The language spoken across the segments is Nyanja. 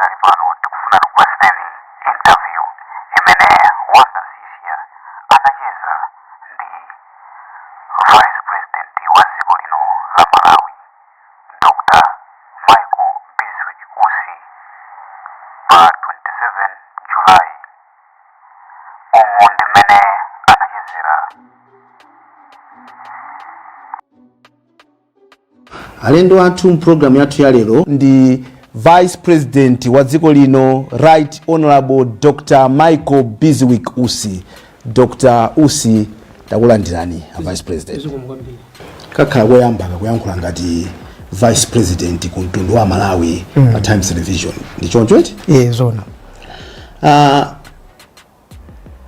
Pakali pano tikufuna tikupatsireni interview imene Wanda Sisia anacheza ndi Vice President wa dziko lino la Malawi, Dr. Michael Bizwick Usi, pa 27 July. Umu ndi mmene anachezera. Alendo athu mpulogalamu yathu ya lero ndi Vice President wa dziko lino, Right Honorable Dr Michael Bizwick Usi. Dr Usi, takulandirani a Vice President. Zikomo kwambiri. Kakhala koyamba kakuyankhula ngati Vice President ku mtundu wa Malawi pa Times Television, ndi choncho eti? Eh, zona.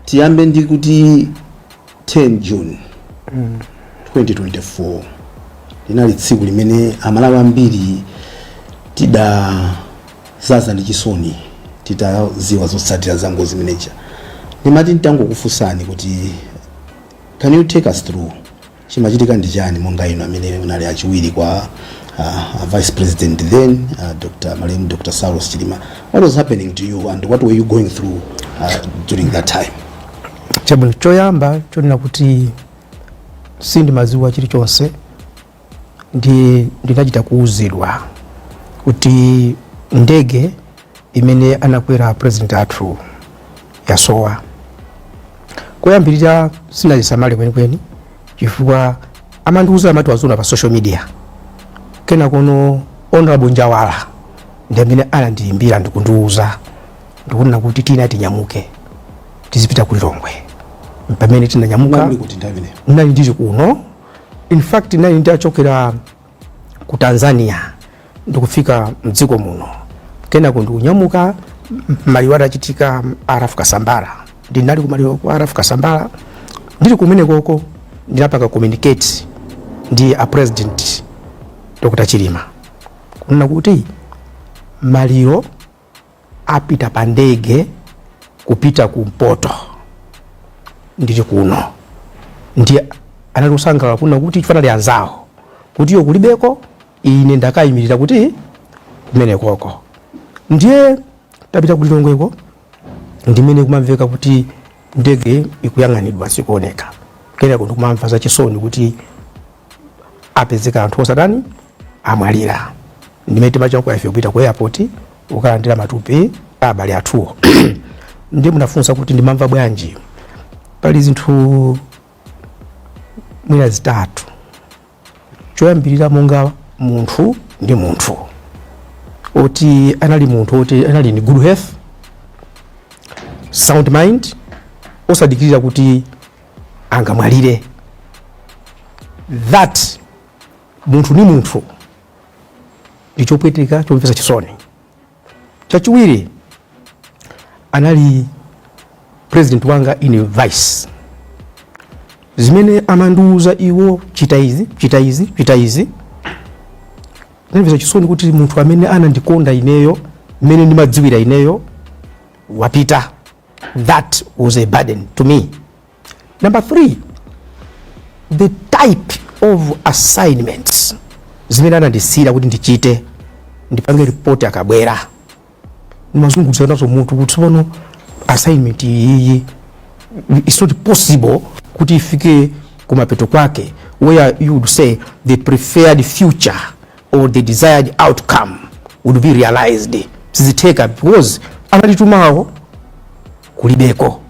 Tiyambe ndi kuti 10 June 2024 linali tsiku limene Amalawi ambiri tidazaza ndi chisoni titaziwa zotsatira za ngozi imeneja. Ndimati ntangokufunsani kuti can you take us through chimachitika ndi chani, monga inu amene munali achiwiri kwa Vice President then, Dr. malemu Dr. Saulos Chilima? What was happening to you and what were you going through during that time? Chabwino, choyamba chonena kuti sindimaziwa chilichonse, ndi ndinachita kuuzidwa kuti ndege imene anakwera President athu yasowa. Koyambirira sinazisamale kwenikweni chifukwa amandiuza amati waziona pa social media. Kena kuno Honorable Njawala ndi amene anandiyimbira ndikundiuza ndikunena kuti tina tinyamuke tizipita ku Lilongwe. Pamene tinanyamuka Munali kuti nthawi imeneyo? Ndinali ndili kuno. In fact, ndinali nditachokera ku Tanzania ndikufika mdziko muno, kenako ndikunyamuka. Maliro atachitika Ralph Kasambara, ndinali kumaliro kwa Ralph Kasambara. Ndili kumenekoko ndinapanga communicate ndi a President Dr Chilima kunena kuti maliro apita pa ndege kupita kumpoto, ndili kuno. Ndiye anali kusangalala kunena kuti chifanali anzawo kuti iyo kulibeko, ine ndakayimirira kuti kumenekoko. Ndiye tapita kulilongweko ndimene kumamveka kuti ndege ikuyang'anidwa, sikuoneka. Kenako ndikumamva zachisoni kuti apezeka anthu osatani, amwalira. Ndimene timachoka ife kupita ku airport ukalandira matupi a abale athuwo. Ndiye munafunsa kuti ndimamva bwanji. Pali zinthu mwina zitatu. Choyambirira, monga munthu ndi munthu oti anali munthu oti anali ni good health, sound mind, osadikirira kuti angamwalire, that munthu ni munthu ndi chopweteka, chomvetsa chisoni. Chachiwiri, anali President wanga, ine Vice. Zimene amandiuza iwo, chita izi, chita izi, chita izi, ndinamvetsa chisoni kuti munthu amene anandikonda ineyo mmene ndimadziwira ineyo wapita. That was a burden to me. Number three, the type of assignments zimene anandisiyira kuti ndichite, ndipange report akabwera, ndimazungulitsa nazo mutu kuti tsopano assignment iyi, it's not possible kuti ifike kumapeto kwake where you would say the preferred future or the desired outcome would be realized. Sizitheka because anatitumawo kulibeko,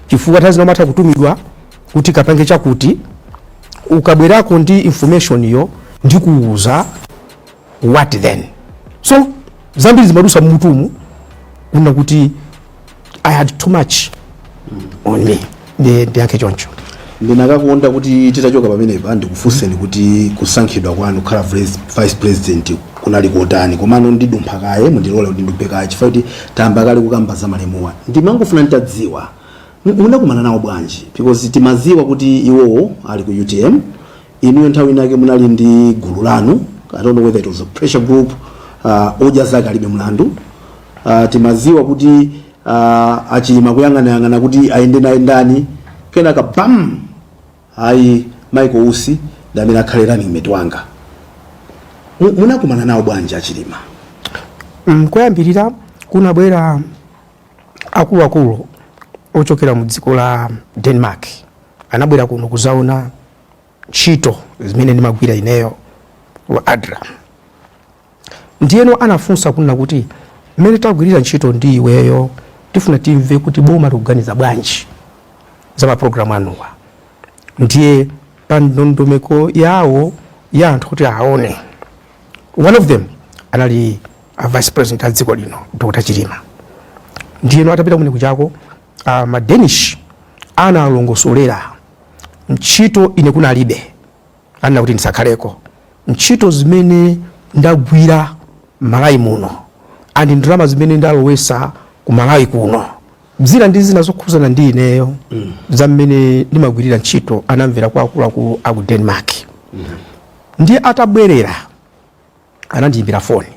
chifukwa nthawi zina umatha kutumidwa kuti kapange chakuti, ukabwerako ndi information yo ndikuuza, what then? So zambiri zimadusa mmutumu kuna kuti I had too much on me. Ndiyankhe choncho. Ndinakakonda kuti titachoka pamenepa ndikufunseni kuti kusankhidwa kwanu kukhala Vice President kunali kotani, komano ndidumpha kaye. Mundilole kuti ndidumphe kaye chifukwa kuti tayamba kale kukamba za malemuwa. Ndimangofuna nditadziwa munakumana nawo bwanji, because timaziwa kuti iwowo ali ku UTM, inuyo nthawi inake munali ndi gulu lanu. I don't know whether it was a pressure group, Odya Zake Alibe Mlandu. Timaziwa kuti Achilima kuyang'anayang'ana kuti ayende naye ndani, kenaka bam, ayi, Michael Usi ndi amene akhale running mate wanga. Munakumana nawo bwanji Achilima? Koyambirira kunabwera akuluakulu ochokera mu dziko la Denmark, anabwera kuno kuzaona ntchito zimene ndimagwira ineyo wa ADRA. Ndiyeno anafunsa kunena kuti mmene tagwirira ntchito ndi iweyo, tifuna timve kuti boma likuganiza bwanji za mapulogalamu anuwa. Ndiye pa ndondomeko yawo ya anthu kuti aone, one of them anali a vice president a dziko lino, Dr Chilima. Ndiyeno atapita kumene kuchako, ma Danish analongosolera ntchito ine kunalibe, anena kuti ndisakhaleko, ntchito zimene ndagwira Malawi muno and ndalama zimene ndalowesa ku Malawi kuno, zina ndi zina zokhuzana ndi ineyo za mmene ndimagwirira ntchito, anamvera kwa akuluakulu aku Denmark. Ndiye atabwerera anandiyimbira foni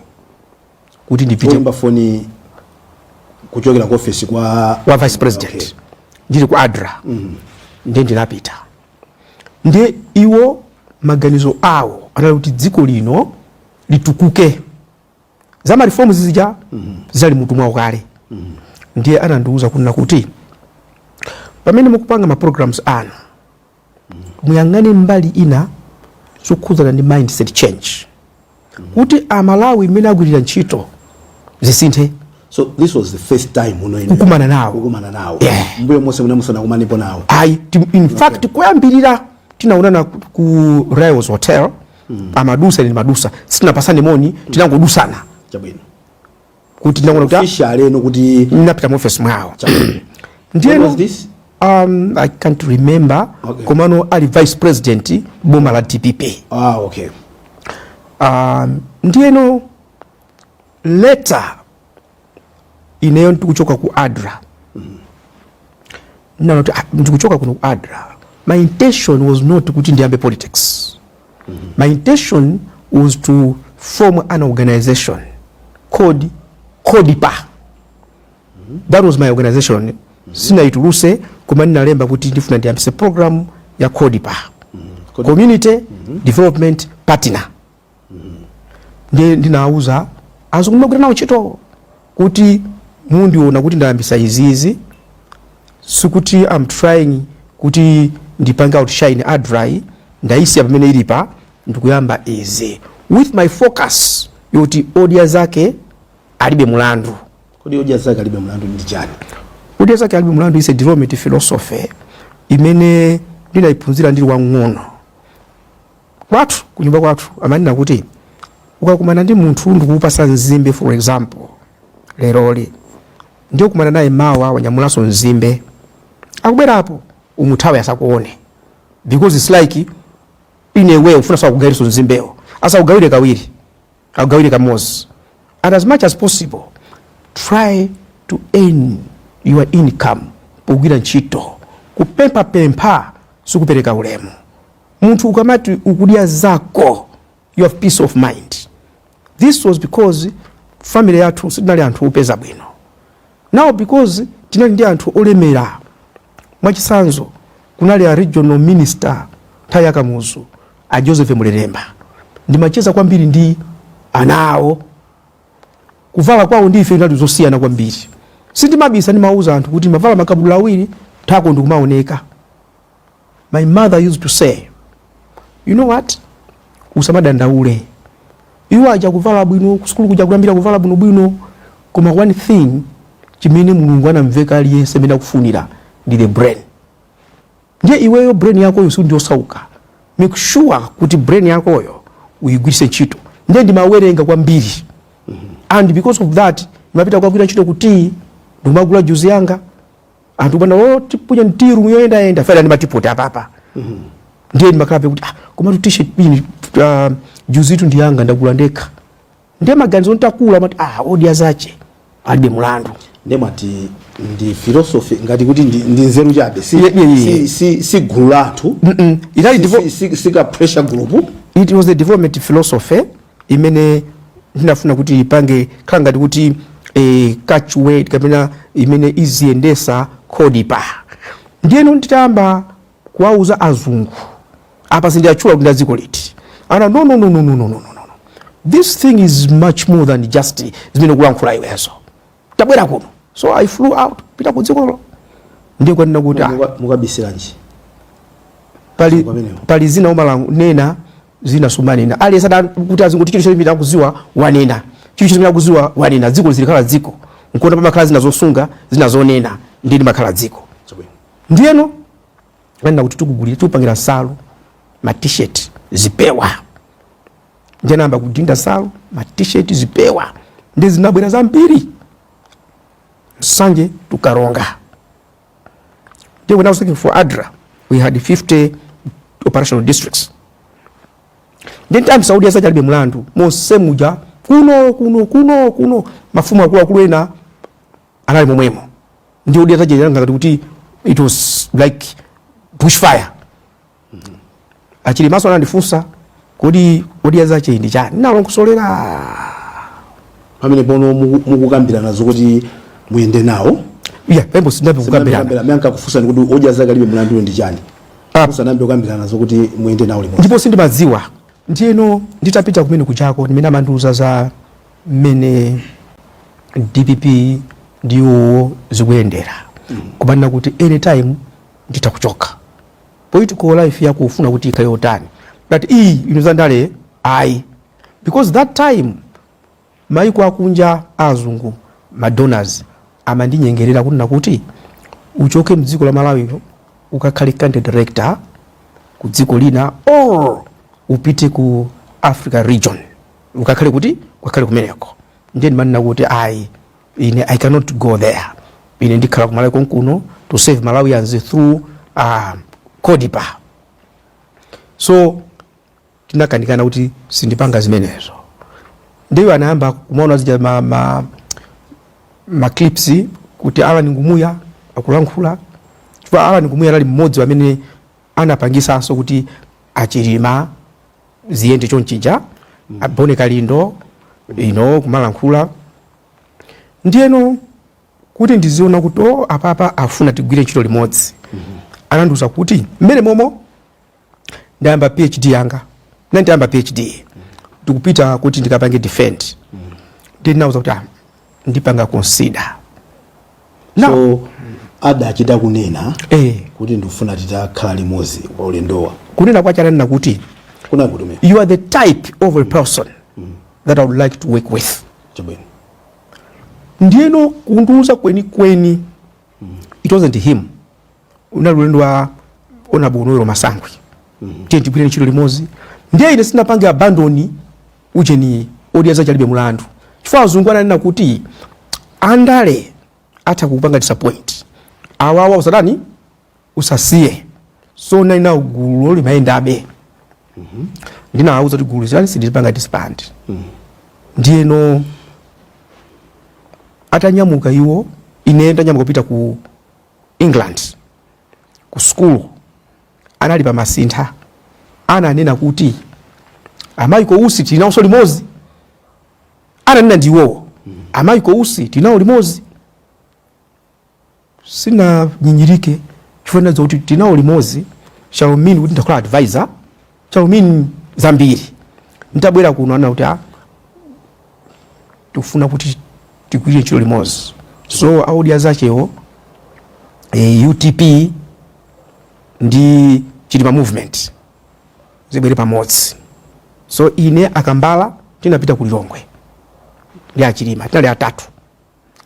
kuti ndipite. Kuimba foni kuchokera ku ofesi kwa wa vice president. Ndili ku ADRA. Ndiye ndinapita. Ndiye iwo maganizo awo anali kuti dziko lino litukuke, za ma reforms zija zinali mutu mwawo kale. Ndiye anandiuza kunena kuti pamene mukupanga ma programs anu, muyang'ane mbali ina zokhudzana ndi mindset change, kuti Amalawi mmene agwirira ntchito zisinthe. So this was the first time uno inu Kukumana nawo. Kukumana nawo? Yeah. Mbuyo monse muna musanakumanepo nawo? Ayi, in fact koyambirira tinaonana ku Rails Hotel. Amadusa, ine madusa, sitinapasane moni, tinangodusana. Kuti tinaona kuti Official eno kuti ndinapita mu office mwawo. When Ndiyeno was this? I can't remember. Komano ali vice president, boma la DPP. Ah, okay. Ndiyeno later ineyo ndikuchoka ku ADRA, ndinati, ah, ndikuchoka kuno ku ADRA, my intention was not kuti ndiyambe politics. My intention was to form an organization called CODIPA. That was my organization. Sinaituluse, koma ndinalemba kuti ndifuna ndiyambise program ya CODIPA, Community Development Partner. Ndiye ndinawuza azungu ndimagwira nawo ntchito kuti mundiona kuti ndayambisa izizi, sikuti I'm trying kuti ndipange outshine ADRA, ndayisiya pamene ilipa, ndikuyamba izi with my focus yoti Odya Zake Alibe Mulandu. Kodi Odya Zake Alibe Mulandu ndi chani? Odya Zake Alibe Mulandu is a development philosophy imene ndinayiphunzira ndili wang'ono. Kwathu, kunyumba kwathu, amanena kuti ukakumana ndi munthu ndikupasa nzimbe, for example leroli, ndiye kumana naye mawa wanyamulanso nzimbe akubwerapo, umuthawe asakuone, because it's like in a way ufuna sakugawirenso nzimbewo, asakugawire kawiri, akugawire kamodzi. And as much as possible, try to earn your income pogwira ntchito. Kupemphapempha sikupereka ulemu. Munthu ukamati ukudya zako, you have peace of mind. This was because family yathu sitinali anthu opeza bwino. Now because tinali ndi anthu olemera, mwachisanzo kunali a regional minister nthawi ya Kamuzu, a Joseph Mulelemba, ndimacheza kwambiri ndi ana awo. Kuvala kwawo ndi ife inali zosiyana kwambiri. Sindimabisa, ndimauza anthu kuti mavala makabudula awiri, thako ndikumaoneka. My mother used to say, "You know what, usamadandaule, iwo aja kuvala bwino kusukulu kuja, kuyambira kuvala bwinobwino, koma one thing chimene Mulungu anamveka aliyense amene akufunira ndi the brain. Ndiye iweyo brain yakoyo si ndiyosauka, make sure kuti brain yakoyo uyigwiritse ntchito." Ndiye ndimawerenga kwambiri, and because of that ndimapita kukagwira ntchito kuti ndikumagula juzi yanga. Anthu bwana, oh, tipunya mtiru yoyendayenda faida ndi matipoti apapa. Ndiye ndimakhala kuti, ah, koma tu t-shirt ini, juzi itu ndiyanga, ndagula ndekha. Ndiye maganizo ntakula amati, ah, Odya Zache Alibe Mulandu. Ndemati ndi philosophy, ngati kuti ndi nzeru chabe, si, Yeah. si gulu lathu. Inali Si ka pressure group. It was a development philosophy imene ndinafuna kuti ipange khala ngati kuti catchword kapena imene iziyendesa CODIPA. Ndiyeno nditayamba kuwauza azungu apa, sindiyatchula kuti ndadziko liti, ana, "No, no, no, no, no, no, no, no, no. This thing is much more than just zimene ukulankhula iwezo, tabwera kuno. So I flew out pita ku dzikolo, ndiye kwanena kuti Mukabisiranji? Pali Pamenepo. Pali zina umanena, zina sumanena. Aliyense kuti azingoti chilichonse chimene akuziwa wanena, chilichonse chimene akuziwa wanena. Dziko lizilikhala dziko nkuona pamakhala zina zosunga, zina zonena, ndi limakhala dziko. Chabwino. Ndiyeno anena kuti tikugulira, tikupangira nsalu, ma T-shirt, zipewa. Ndiye anayamba kudinda nsalu, ma T-shirt, zipewa, ndi zinabwera zambiri, Nsanje to Karonga. Then when I was working for ADRA, we had 50 operational districts. Then time Odya Zake Alibe Mlandu, monse muja, kuno kuno kuno kuno, mafumu akuluakulu ena anali momwemo. Ndi Odya Zake ngati kuti it was like bushfire. Achilimaso anandifunsa, "Kodi Odya Zake ndi chani?" Nalongosolera. Pamene pono mukukambirana zokuti muyende nawo? Yeah, pembo sinabe kukambirana. Amene ankakufunsani kuti Odya Zake Alibe Mlandu ndi chani? Ah. Musanayambe kukambirana zokuti muyende nawo limodzi. Ndipo sindimadziwa. Ndiyeno nditapita kumene kuchako, ndimene amandiuza za mmene DPP ndiwo zikuyendera, kumanena kuti anytime nditakuchoka, political life yako ufuna kuti ikhale yotani? But iyi ino zandale ayi, because that time maiko akunja, azungu, madonors amandinyengerera kunena kuti uchoke mdziko la Malawi ukakhale country director ku dziko lina or upite ku Africa region, ukakhale kuti ukakhale kumeneko. Ndiye ndimanena kuti ayi, ine I cannot go there, ine ndikhala ku Malawi konkuno to save Malawians through CODIPA. So tinakanikana kuti sindipanga zimenezo. Ndiyo anayamba kumaona zija ma clips kuti Alan Ngumuya akulankhula, chifukwa Alan Ngumuya anali mmodzi amene anapangisanso kuti Achilima ziyende chonchija, abone Kalindo ino kumalankhula. Ndiyeno kuti ndiziona kuti o apapa afuna tigwire ntchito limodzi, anandiuza kuti mmene momo ndayamba PhD yanga, ndayamba PhD, ndikupita kuti ndikapange defend. Ndiye ndinauza kuti ah, ndipanga consider now. So adachita kunena Eh. kuti ndikufuna titakhala limodzi pa ulendowa? Kunena kwache ananena kuti Kuna kuti umene "You are the type of a person that I would like to work with." Chabwino. Ndiyeno kundiuza kwenikweni, it wasn't him, unali ulendo wa Honorable Noel Masangwi, tiye tigwire ntchito limodzi. Ndiye ine sinapange abandon ujeni Odya Zake Alibe Mulandu, chifukwa azungu ananena kuti andale atha kukupanga disappoint, awawa usadani, usasiye. So nali gululo limayendabe. Ndinawauza kuti gulu zilani sindilipanga disband. Ndiyeno atanyamuka iwo, ine ndanyamuka kupita ku England ku school, anali pa Masintha, ananena kuti a Michael Usi tilinawonso limodzi. Ananena ndi iwowo, "A Michael Usi tilinawo limodzi." Sinanyinyirike chifukwa ndinadziwa kuti tinawo limodzi shall mean kuti ndakhala advisor, shall mean zambiri. Nditabwera kuno anena kuti ah, tikufuna kuti tigwire ntchito limodzi. So a Odya Zachewo, UTP ndi Chilima Movement zibwere pamodzi. So ine, Akambala, tinapita ku Lilongwe ndi Achilima, tinali atatu.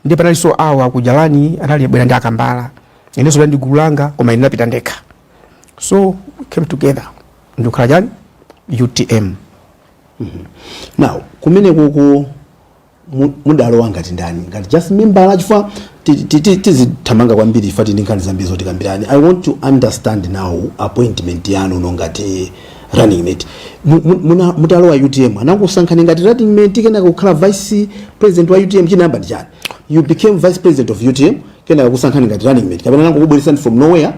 Ndi panalinso awo akujalani anali abwera ndi Akambala, inenso ndi gulu langa, koma ine ndinapita ndekha. So we came together ndikukhala chani, UTM. Now kumene kuku mudalowa ngati ndani? Ngati just member? Chifukwa tizithamanga kwambiri, chifukwa tili ndi nkhani zambiri zotikambirani. I want to understand now appointment yanu no ngati running mate. Mutalowa UTM, anakusankhani ngati running mate, kenaka kukhala vice president wa UTM? Chinayamba ndi chani? You became vice president of UTM, kenaka kusankhani ngati running mate, kapena nangokubweresani from nowhere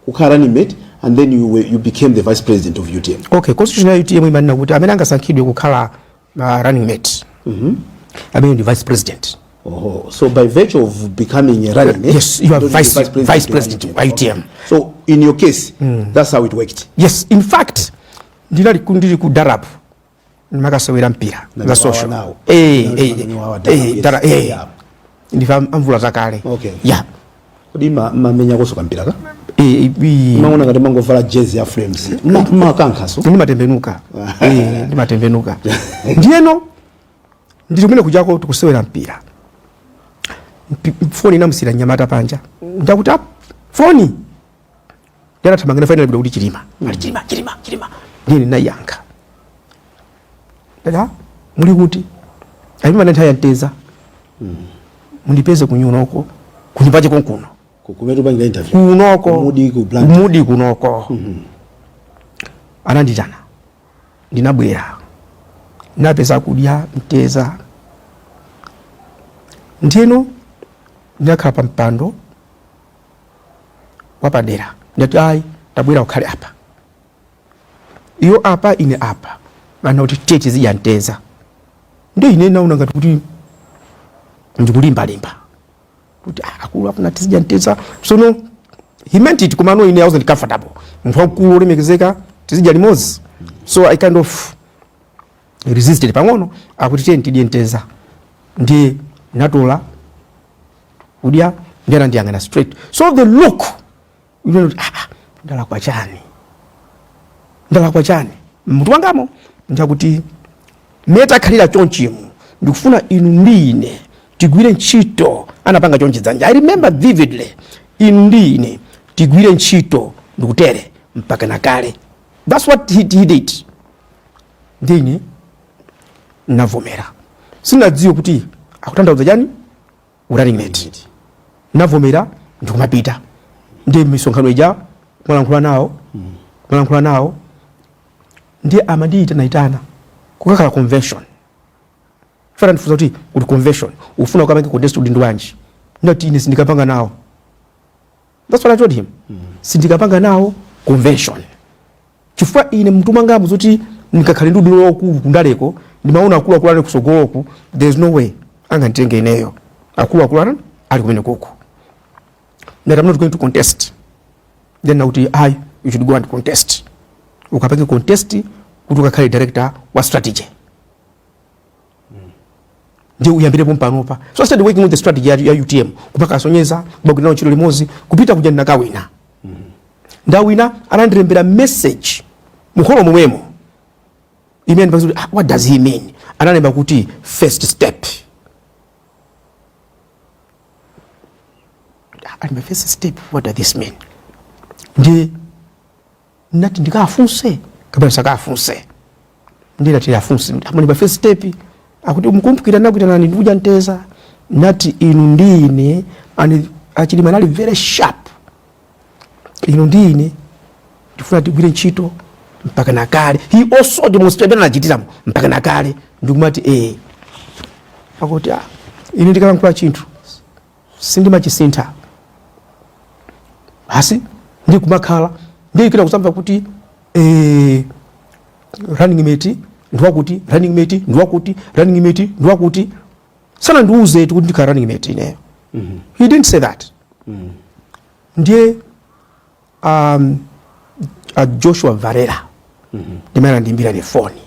kukhala running mate and then you became the vice president of UTM? Okay, constitution ya UTM imanena kuti amene angasankhidwe kukhala running mate amene ndi vice president. Oh, so by virtue of becoming a running mate, Yes, you are don't vice president of wa UTM. So in your case, that's how it worked. Yes, in fact ndinali ndili ku Darap. Ndimakasewera mpira Na za niwawa social. nawo. Eh, Na eh, niwawa dala, eh, yes. dala, eh. Yeah. Ndife amvula zakale. Okay. Yeah. Kodi mamenya koso kampira ka? Eh, eh, Maona ngati mangovala jezi ya Flames. Makankhaso. Ndimatembenuka. Eh, ndimatembenuka. Ndiyeno ndili kumene kujako tikusewera mpira. Foni inamusira nyamata panja. Ndakuti, "Ah, foni." Ndinathamangira final kuti Chilima. Ali Chilima, Chilima, Chilima. Ndiye ndinayankha. Ndati, "Muli kuti?" Ayima nthawi ya mteza. Mundipeze kunyunoko, kunyumbache konkuno. Kumene upangira interview. Kunoko. Kumudi ku Blantyre. Kumudi kunoko. Ananditana. Ndinabwera. Napeza kudya mteza. Ndiyeno ndinakhala pa mpando wapadera. Ndati, "Ayi, tabwera ukhale apa." Iyo apa, ine apa. Mana kuti tiye tizidya mteza. Ndiye ine naona ngati kuti ndikulimbalimba. Kuti, "Ah, akulu afuna tizidya mteza." So no, he meant it, koma no, ine I wasn't comfortable. Munthu wamkulu olemekezeka tizidya limodzi. So I kind of resisted pang'ono, akuti tiye tidye mteza. Ndiye natola kudya, ndiye anandiyang'ana straight. So the look, you know, ah, ndalakwa chani? Ndalakwa chani? Mutu wangamo njakuti metakhalira chonchimu, ndikufuna inu ndi ine tigwire ntchito. Anapanga chonchi dzanja. I remember vividly. Inu ndi ine tigwire ntchito ndikutere mpaka nakale. That's what he did. Ndine navomera. Sinadziwe kuti akutanthauza chani running mate. Navomera ndikumapita. Ndi misonkhano ija kumalankhula nawo, kumalankhula nawo. Ndiye amandiyitanayitana kukakhala convention. Fana ndifuza kuti convention ufuna ukapange contest udindo wanji? Ndati ine sindikapanga nawo. That's what I told him. Sindikapanga nawo convention. Chifukwa ine mtu mwangamu zoti ndikakhale ndi udindo waukulu kundaleko, ndimaona akuluakulu ali kusogoloku, there is no way anganditenge ineyo. Akuluakulu ali ali kumene koko. That I'm not going to contest. Then nakuti, "Ayi, you should go and contest. Ukapange contest kuti ukakhale director wa strategy. Ndiye uyambirepo mpanopa." So I started working on the strategy ya UTM, kupaka asonyeza kubagwira nawo ntchito limodzi, kupita kuja ndinakawina. Ndawina, anandilembera message muholo momwemo imene ndipasa kuti, "Ah, what does he mean?" Analemba kuti, "First step." Ah, alemba "first step", what does this mean? Ndiye ndinati ndikafunse kapena sakafunse. Ndinati afunse amulemba "first step", akuti mkumbukira nakuitanani ndikuja mteza, nati inu ndine ani. Achilima anali very sharp. Inu ndine ndifuna tigwire ntchito mpaka nakale. He also demonstrated, anachitiramo mpaka nakale. Ndikumati eh, akuti, "Ah, ine ndikalankhula chinthu sindimachisintha." Basi, ndikumakhala ndikira kusamva kuti, eh, running mate ndiwakuti, running mate ndiwakuti, running mate ndiwakuti. Sanandiuze kuti ndikhala running mate ineyo. He didn't say that. Ndiye Joshua Varela ndimene andiyimbira ni foni,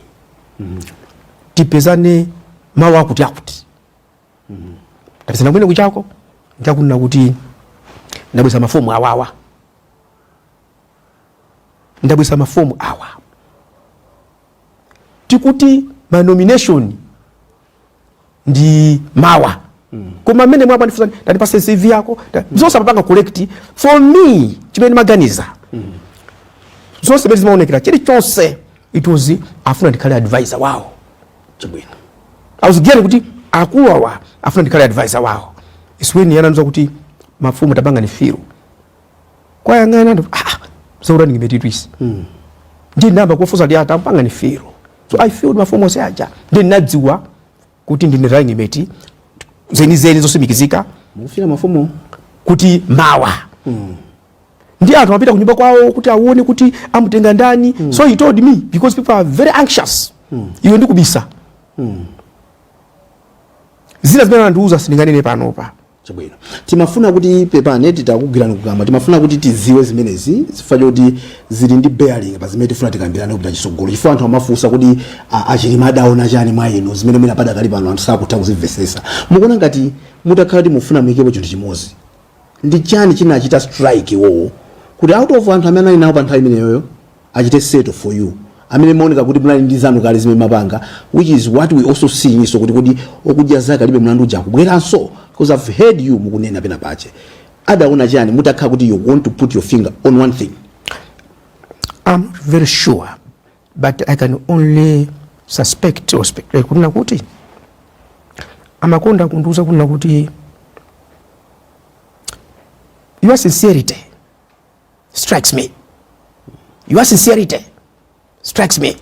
tipezane mawu akuti akuti. Tapezana kumene kuchako, nchakunena kuti ndabweza mafomu awawa, ndabweza mafomu awa, tikuti ma nomination ndi mawa. Koma mmene mwapa ndifusa, ndandipase CV yako, zonse amapanga collect for me. Chimene maganiza, zonse zimene zimaonekera, chilichonse, it was afuna ndikhale advisor wawo. Chabwino. I was getting kuti akulu awa afuna ndikhale advisor wawo. Is when yananza kuti mafumu tapanga ni fill kwayang'ana ndi, ah, so running mate twisi. Ndiye ndinayamba kuwafunsa ndi ata mpanga ni fill. So I filled mafomu onse aja. Ndiye ndinadziwa kuti ndine running mate zenizeni zosimikizika. Mukufira mafomu kuti mawa. Ndi anthu amapita kunyumba kwawo kuti aone kuti amutenga ndani. So he told me, because people are very anxious, iwe ndikubisa. Zina zimene anandiuza sindinganene panopa. Chabwino, timafuna kuti, pepani titakugwirani kukamwa, timafuna kuti tiziwe zimenezi chifukwa choti zili ndi bearing pa zimene tifuna tikambirane kupita chitsogolo, chifukwa anthu amafunsa kuti aChilima adaona chani mwa inu zimene mwina padakali pano anthu sakutha kuzimvesesa. Mukuona ngati mutakhala kuti mufuna muyikepo chinthu chimodzi, ndi chani chinachita strike iwowo kuti out of anthu amene anali nawo pa nthawi imeneyoyo achite settle for you, amene maoneka kuti munali ndi zanu kale zimene mapanga, which is what we also see inso kuti okudya zake alibe mlandu uja akubweranso? Because I've heard you mukunena pena pache. Adaona chani, mutakhala kuti you want to put your finger on one thing? I'm not very sure, but I can only suspect or speculate kunena kuti amakonda kundiuza kunena kuti, "Your sincerity strikes me, your sincerity strikes me.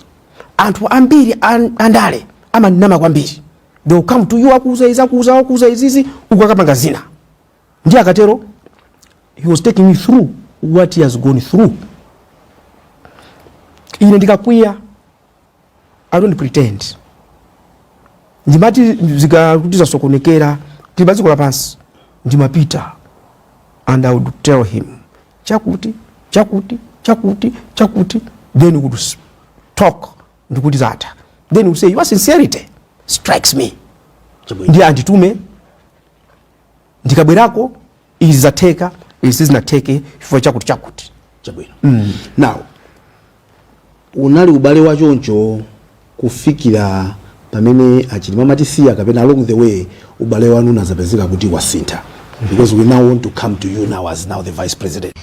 Anthu ambiri andale amanama kwambiri. They will come to you, akuuza izi, akuuza, akuuza izizi, ukakapanga zina." Ndiye akatero, he was taking me through what he has gone through. Ine ndikakwiya, I don't pretend. Ndimati zikakuti zasokonekera, tili pa dziko lapansi, ndimapita and I would tell him chakuti, chakuti, chakuti, chakuti, then we would talk ndikuti zatha. Then we would say, "Your sincerity strikes me." Chabwino. Ndiye anditume, ndikabwerako, izi zatheka, izi sizinatheke chifukwa chakuti chakuti. Chabwino. Now, unali ubale wachoncho kufikira pamene aChilima amatisiya, kapena along the way ubale wanu unazapezeka kuti wasintha? Because we now want to come to you now as now the vice president.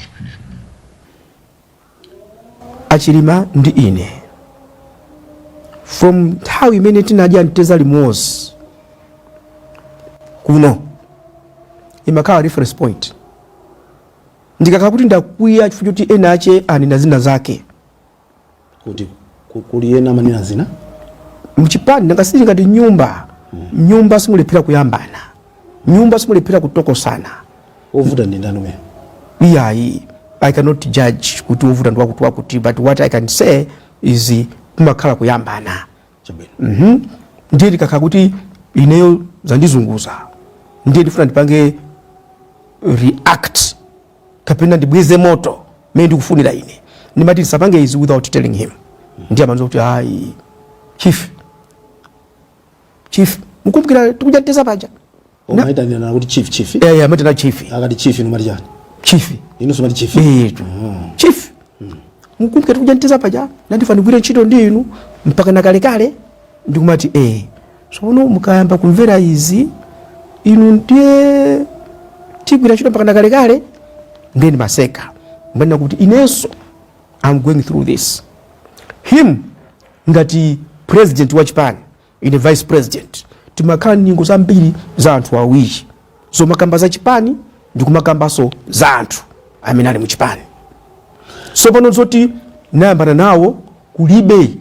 AChilima ndi ine, from nthawi imene tinadya mteza limodzi kuno, imakhala reference point. Ndikakhala kuti ndakwiya chifukwa choti ena ache anena zina zake, Kuti kuli ena amanena zina? Mchipani nanga sili ngati nyumba. Nyumba simulephera kuyambana, nyumba simulephera kutokosana. Ovuta ndi ndani umene? Iyayi, I cannot judge kuti wovuta ndi wakuti wakuti, but what I can say is kumakhala kuyambana. Chabwino. Ndiye ndikakhala kuti ineyo zandizunguza, ndiye ndifuna ndipange react kapena ndibweze moto mene ndikufunira ine, ndimati ndisapange izi without telling him. Ndiye amanza kuti, "Ayi chief, chief, mukumbukira tikudya mteza paja?" Omaitanirana kuti chief, chief? Eh, amati na chief. Akati chief, inu mati chani? Chief. Inunso mati chief? Eh, "Chief, mukumbukira tikudya mteza paja, nandifuna ndigwire ntchito ndi inu mpaka nakalekale?" Ndikumati, "Eh, tsono mukayamba kumvera izi inu, ndiye tigwira ntchito mpaka nakalekale." Ndiye ndimaseka, mbanena kuti inenso I'm going through this. Him ngati president wa chipani, ine vice president, timakhala nyingo zambiri za anthu awiri zomakamba za chipani ndikumakambanso za anthu amene ali muchipani. So pano zoti nayambana nawo kulibe,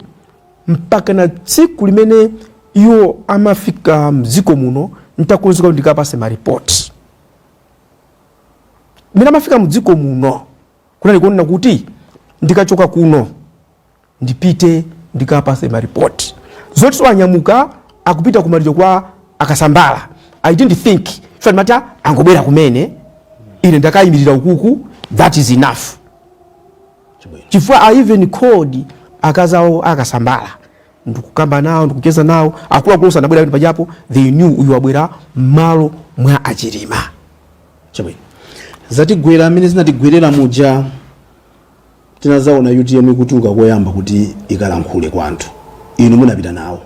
mpaka na tsiku limene iwo amafika mdziko muno ntakonzeka kuti ndikapase maripoti. Mmene amafika mdziko muno, kunali kuonena kuti ndikachoka kuno ndipite ndikapase maripoti. Zoti so anyamuka akupita kumaliro kwa aKasambala, I didn't think. So ndimati angobwera kumene, ine ndakayimirira ukuku, that is enough. Chabwino. Chifukwa I even called akazawo aKasambala, ndikukamba nawo, ndikucheza nawo. Akuluakulu sanabwera pamene pajapo, they knew uyu wabwera m'malo mwa aChilima. Chabwino. Zatigwera amene zinatigwerera muja, tinazaona UTM ikutuluka koyamba kuti ikalankhule kwa anthu. Inu munapita nawo.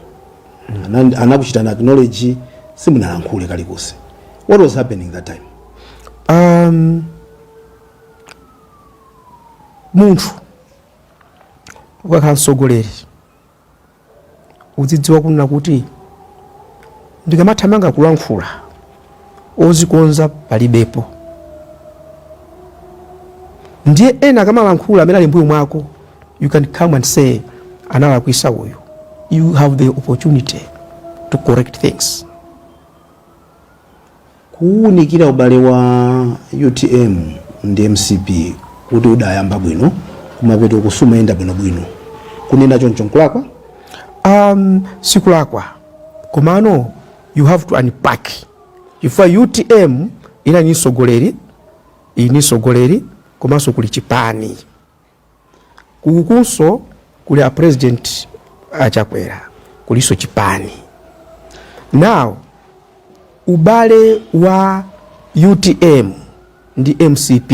Anakuchitani acknowledge, simunalankhule kalikonse. What was happening that time? Munthu ukakhala mtsogoleri, uzidziwa kunena kuti ndikamathamanga kulankhula, ozikonza palibepo. Ndiye ena akamalankhula amene ali mbuyo mwako, you can come and say, "Analakwisa uyu." You have the opportunity to correct things. Kuwunikira ubale wa UTM ndi MCP kuti udayamba bwino, kumapeto kusumayenda bwinobwino, kunena choncho nkulakwa? Sikulakwa, komano you have to unpack, chifukwa UTM Ina ni mtsogoleri, iyi ni mtsogoleri, komanso kuli chipani. Kukunso kuli a President Achakwera, kulinso chipani. Now ubale wa UTM ndi MCP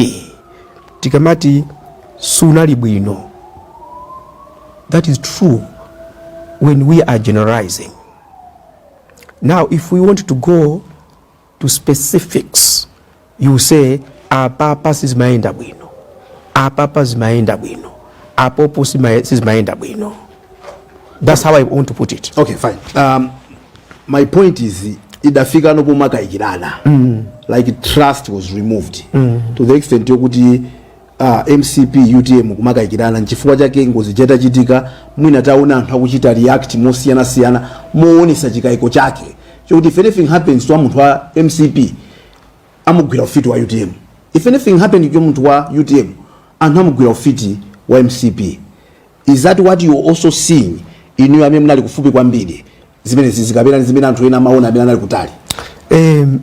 tikamati sunali bwino, that is true when we are generalizing. Now if we want to go to specifics, you say apapa sizimayenda bwino, apapa zimayenda bwino, apopo sizimayenda bwino. That's how I want to put it. Okay, fine. My point is, idafika nopomakayikirana, like trust was removed to the extent yokuti MCP, UTM kumakayikirana. Nchifukwa chake ngozi chitachitika, mwina taona anthu akuchita react mosiyanasiyana, moonesa chikayiko chake chokuti if anything happens to munthu wa MCP, amugwira ufiti wa UTM; if anything happened to munthu wa UTM, anthu amugwira ufiti wa MCP. Is that what you are also seeing, inuyo amene munali kufupi kwambiri zimene zikapena ndi zimene anthu ena amaona amene anali kutali?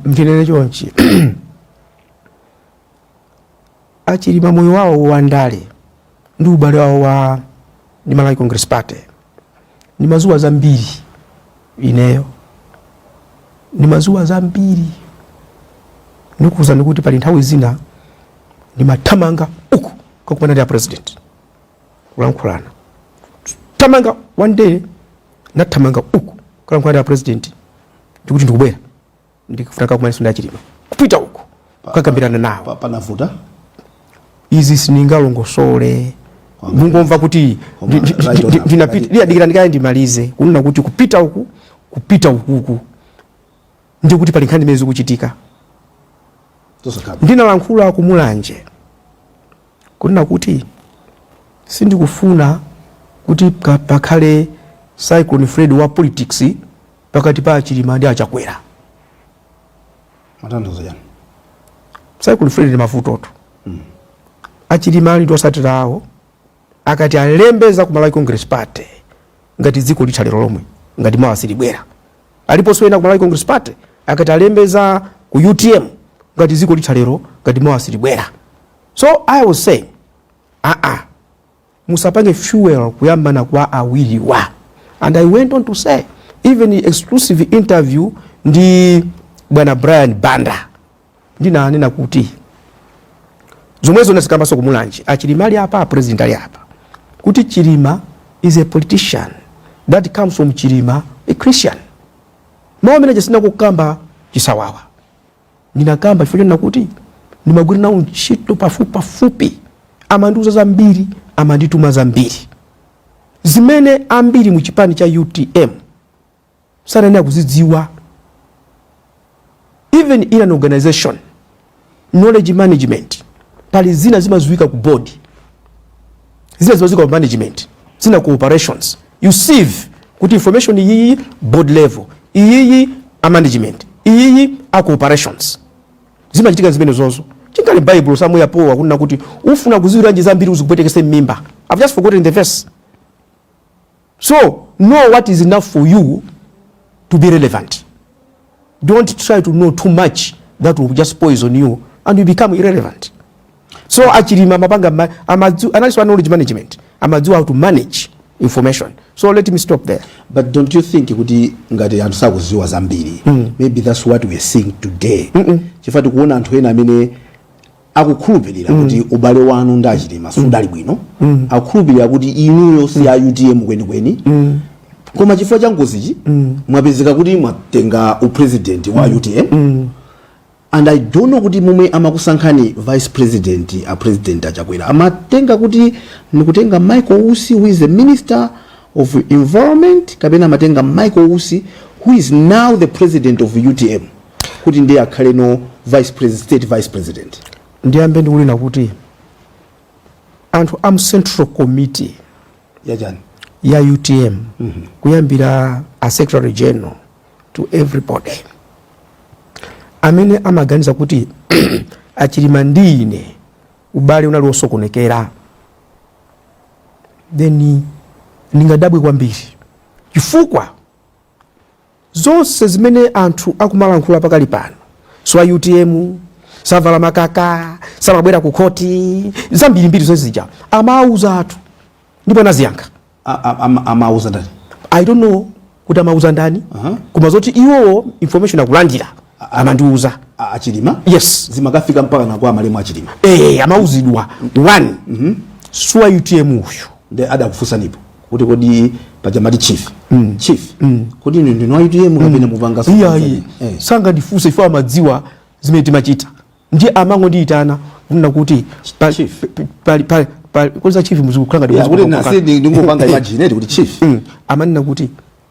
Ndinene chonchi: Achilima, moyo wawo wandale ndi ubale wawo wa ndi Malawi Congress Party, ndimaziwa zambiri ineyo, ndimaziwa zambiri. Ndikuwuzani kuti pali nthawi zina ndimathamanga uku kakumana ndi a President kulankhulana. Tamanga one day, nathamanga uku kulankhulana ndi a President, ndikuti ndikubwera, ndikufuna kakumananso ndi Achilima, kupita uku kukakambirana nawo. Panavuta? Izi sindingalongosole, mungomva kuti Right on. Ndinapita. Liyadikira ndikaye ndimalize kunena kuti kupita uku, kupita ukuku, ndikuti pali nkhani imene zikuchitika. Zosakhala. Ndinalankhula kumulanje kunena kuti sindikufuna kuti pakhale Cyclone Freddy wa politics pakati pa Achilima ndi Achakwera. Matanthauzo chani? Cyclone Freddy ndi mavutoto. Achilima ali ndi osatira awo, akati alembeza ku Malawi Congress Party, ngati dziko litha lero lomwe, ngati mawa silibwera. Aliponso ena ku Malawi Congress Party, akati alembeza ku UTM, ngati dziko litha lero, ngati mawa silibwera. So I was saying, aa, musapange fuel kuyambana kwa awiriwa. And I went on to say, even exclusive interview ndi bwana Brian Banda, ndinanena kuti zomwezo nazikambaso kumulanje, Achilima ali apa, President ali apa, kuti Chilima is a politician that comes from Chilima, a Christian. Mawu amene sina kukamba chisawawa, ndinakamba chifukwa chonena kuti ndimagwira nawo ntchito pafupi pafupi, amandiuza zambiri, amandituma zambiri zimene ambiri mu chipani cha UTM sanayenera kuzidziwa. Even in an organization, knowledge management, pali zina zimaziwika ku board, zina zimaziwika ku management, zina ku operations. You sieve kuti information iyiyi board level, iyiyi a management, iyiyi a ku operations. Zimachitika zimene zozo. Chingali Bible somewhere powa kunena kuti ufuna kuziwiranji zambiri uzikupwetekese m'mimba. I've just forgotten the verse. So know what is enough for you to be relevant. Don't try to know too much, that will just poison you and you become irrelevant. So Achilima mapanga analysis, knowledge management, amadziwa how to manage information. So let me stop there. But don't you think kuti ngati anthu sakuziwa zambiri, maybe that's what we are seeing today, chifukwa tikuona anthu ena amene akukhulupirira kuti ubale wanu ndi Achilima sudali bwino, akukhulupirira kuti inuyo si a UTM kwenikweni, koma chifukwa cha ngozichi mwapezeka kuti mwatenga upresident wa UTM? And I don't know kuti momwe amakusankhani vice president, a President Achakwera amatenga kuti ndikutenga Michael Usi, who is the Minister of Environment, kapena amatenga Michael Usi, who is now the president of UTM, kuti ndiye akhale no vice president, state vice president? Ndiyambe ndikunena kuti anthu am central committee yachani? Ya UTM, kuyambira a secretary general to everybody, amene amaganiza kuti Achilima ndi ine ubale unali wosokonekera, then ndingadabwe kwambiri, chifukwa zonse zimene anthu akumalankhula pakali pano, so a UTM, Savala makaka, samabwera ku khoti, zambirimbiri zozija amauza athu ndipo anaziyankha. Amauza ndani? I don't know kuti amauza ndani, koma zoti iwowo information akulandira, amandiuza. Achilima? Yes. Zimakafika mpaka na kwa malemu Achilima? Eh, amauzidwa one suwa UTM uyu. Ndi adakufunsanipo kuti kodi paja mati chief, chief, kuti inu ndinu a UTM kapena mupanga? Iyayi, sangandifunse ifo, amadziwa zimene timachita. Ndiye amangondiyitana kunena kuti Chief. pali chief muzikukhala ngati Yeah, kuti nasi ndingopanga imagine kuti chief. Amanena kuti,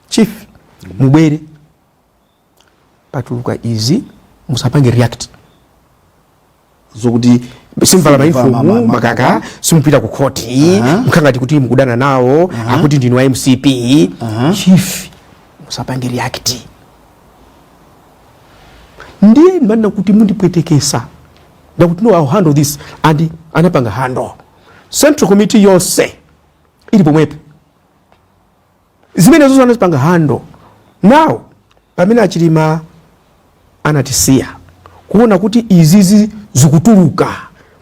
"Chief, mubwere, patuluka izi, musapange react." Zokuti simvala ma- mauniform, makaka, simupita ku khoti, mukhala ngati kuti mukudana nawo, akuti ndinu wa MCP. Chief, musapange react. Ndiye ndimanena kuti mundipwetekesa, ndakuti, "No, I'll handle this." And anapanga handle. Central Committee yonse ili pomwepo, zimene zonse anazipanga handle. Now pamene Achilima anatisiya, kuona kuti izizi zikutuluka,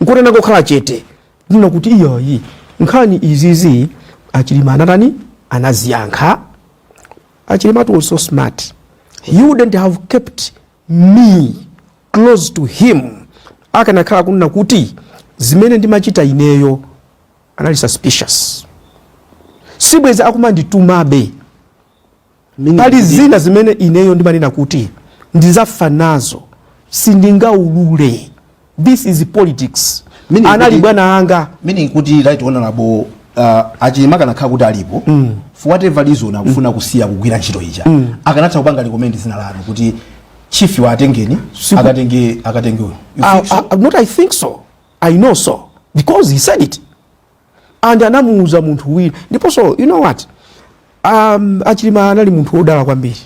nkuti anangokhala chete, ndina kuti iyayi, nkhani izizi Achilima anatani? Anaziyankha. Achilima was so smart, he wouldn't have kept me close to him akanakhala kunena kuti zimene ndimachita ineyo anali suspicious, sibweza akumanditumabe. Meaning Pali zina zimene ineyo ndimanena kuti ndizafa nazo, sindingaulule. This is politics. Meaning Anali bwana anga. Meaning kuti, Right Honorable, Achilima kanakhala kuti alipo, for whatever reason akufuna kusiya kugwira ntchito ija, akanatha kupanga recommend zina lanu kuti chief watengeni, akatenge uyu. You think so? Not I think so, I know so, because he said it and anamuuza munthu wina. Ndiponso, you know what, Achilima anali munthu wodala kwambiri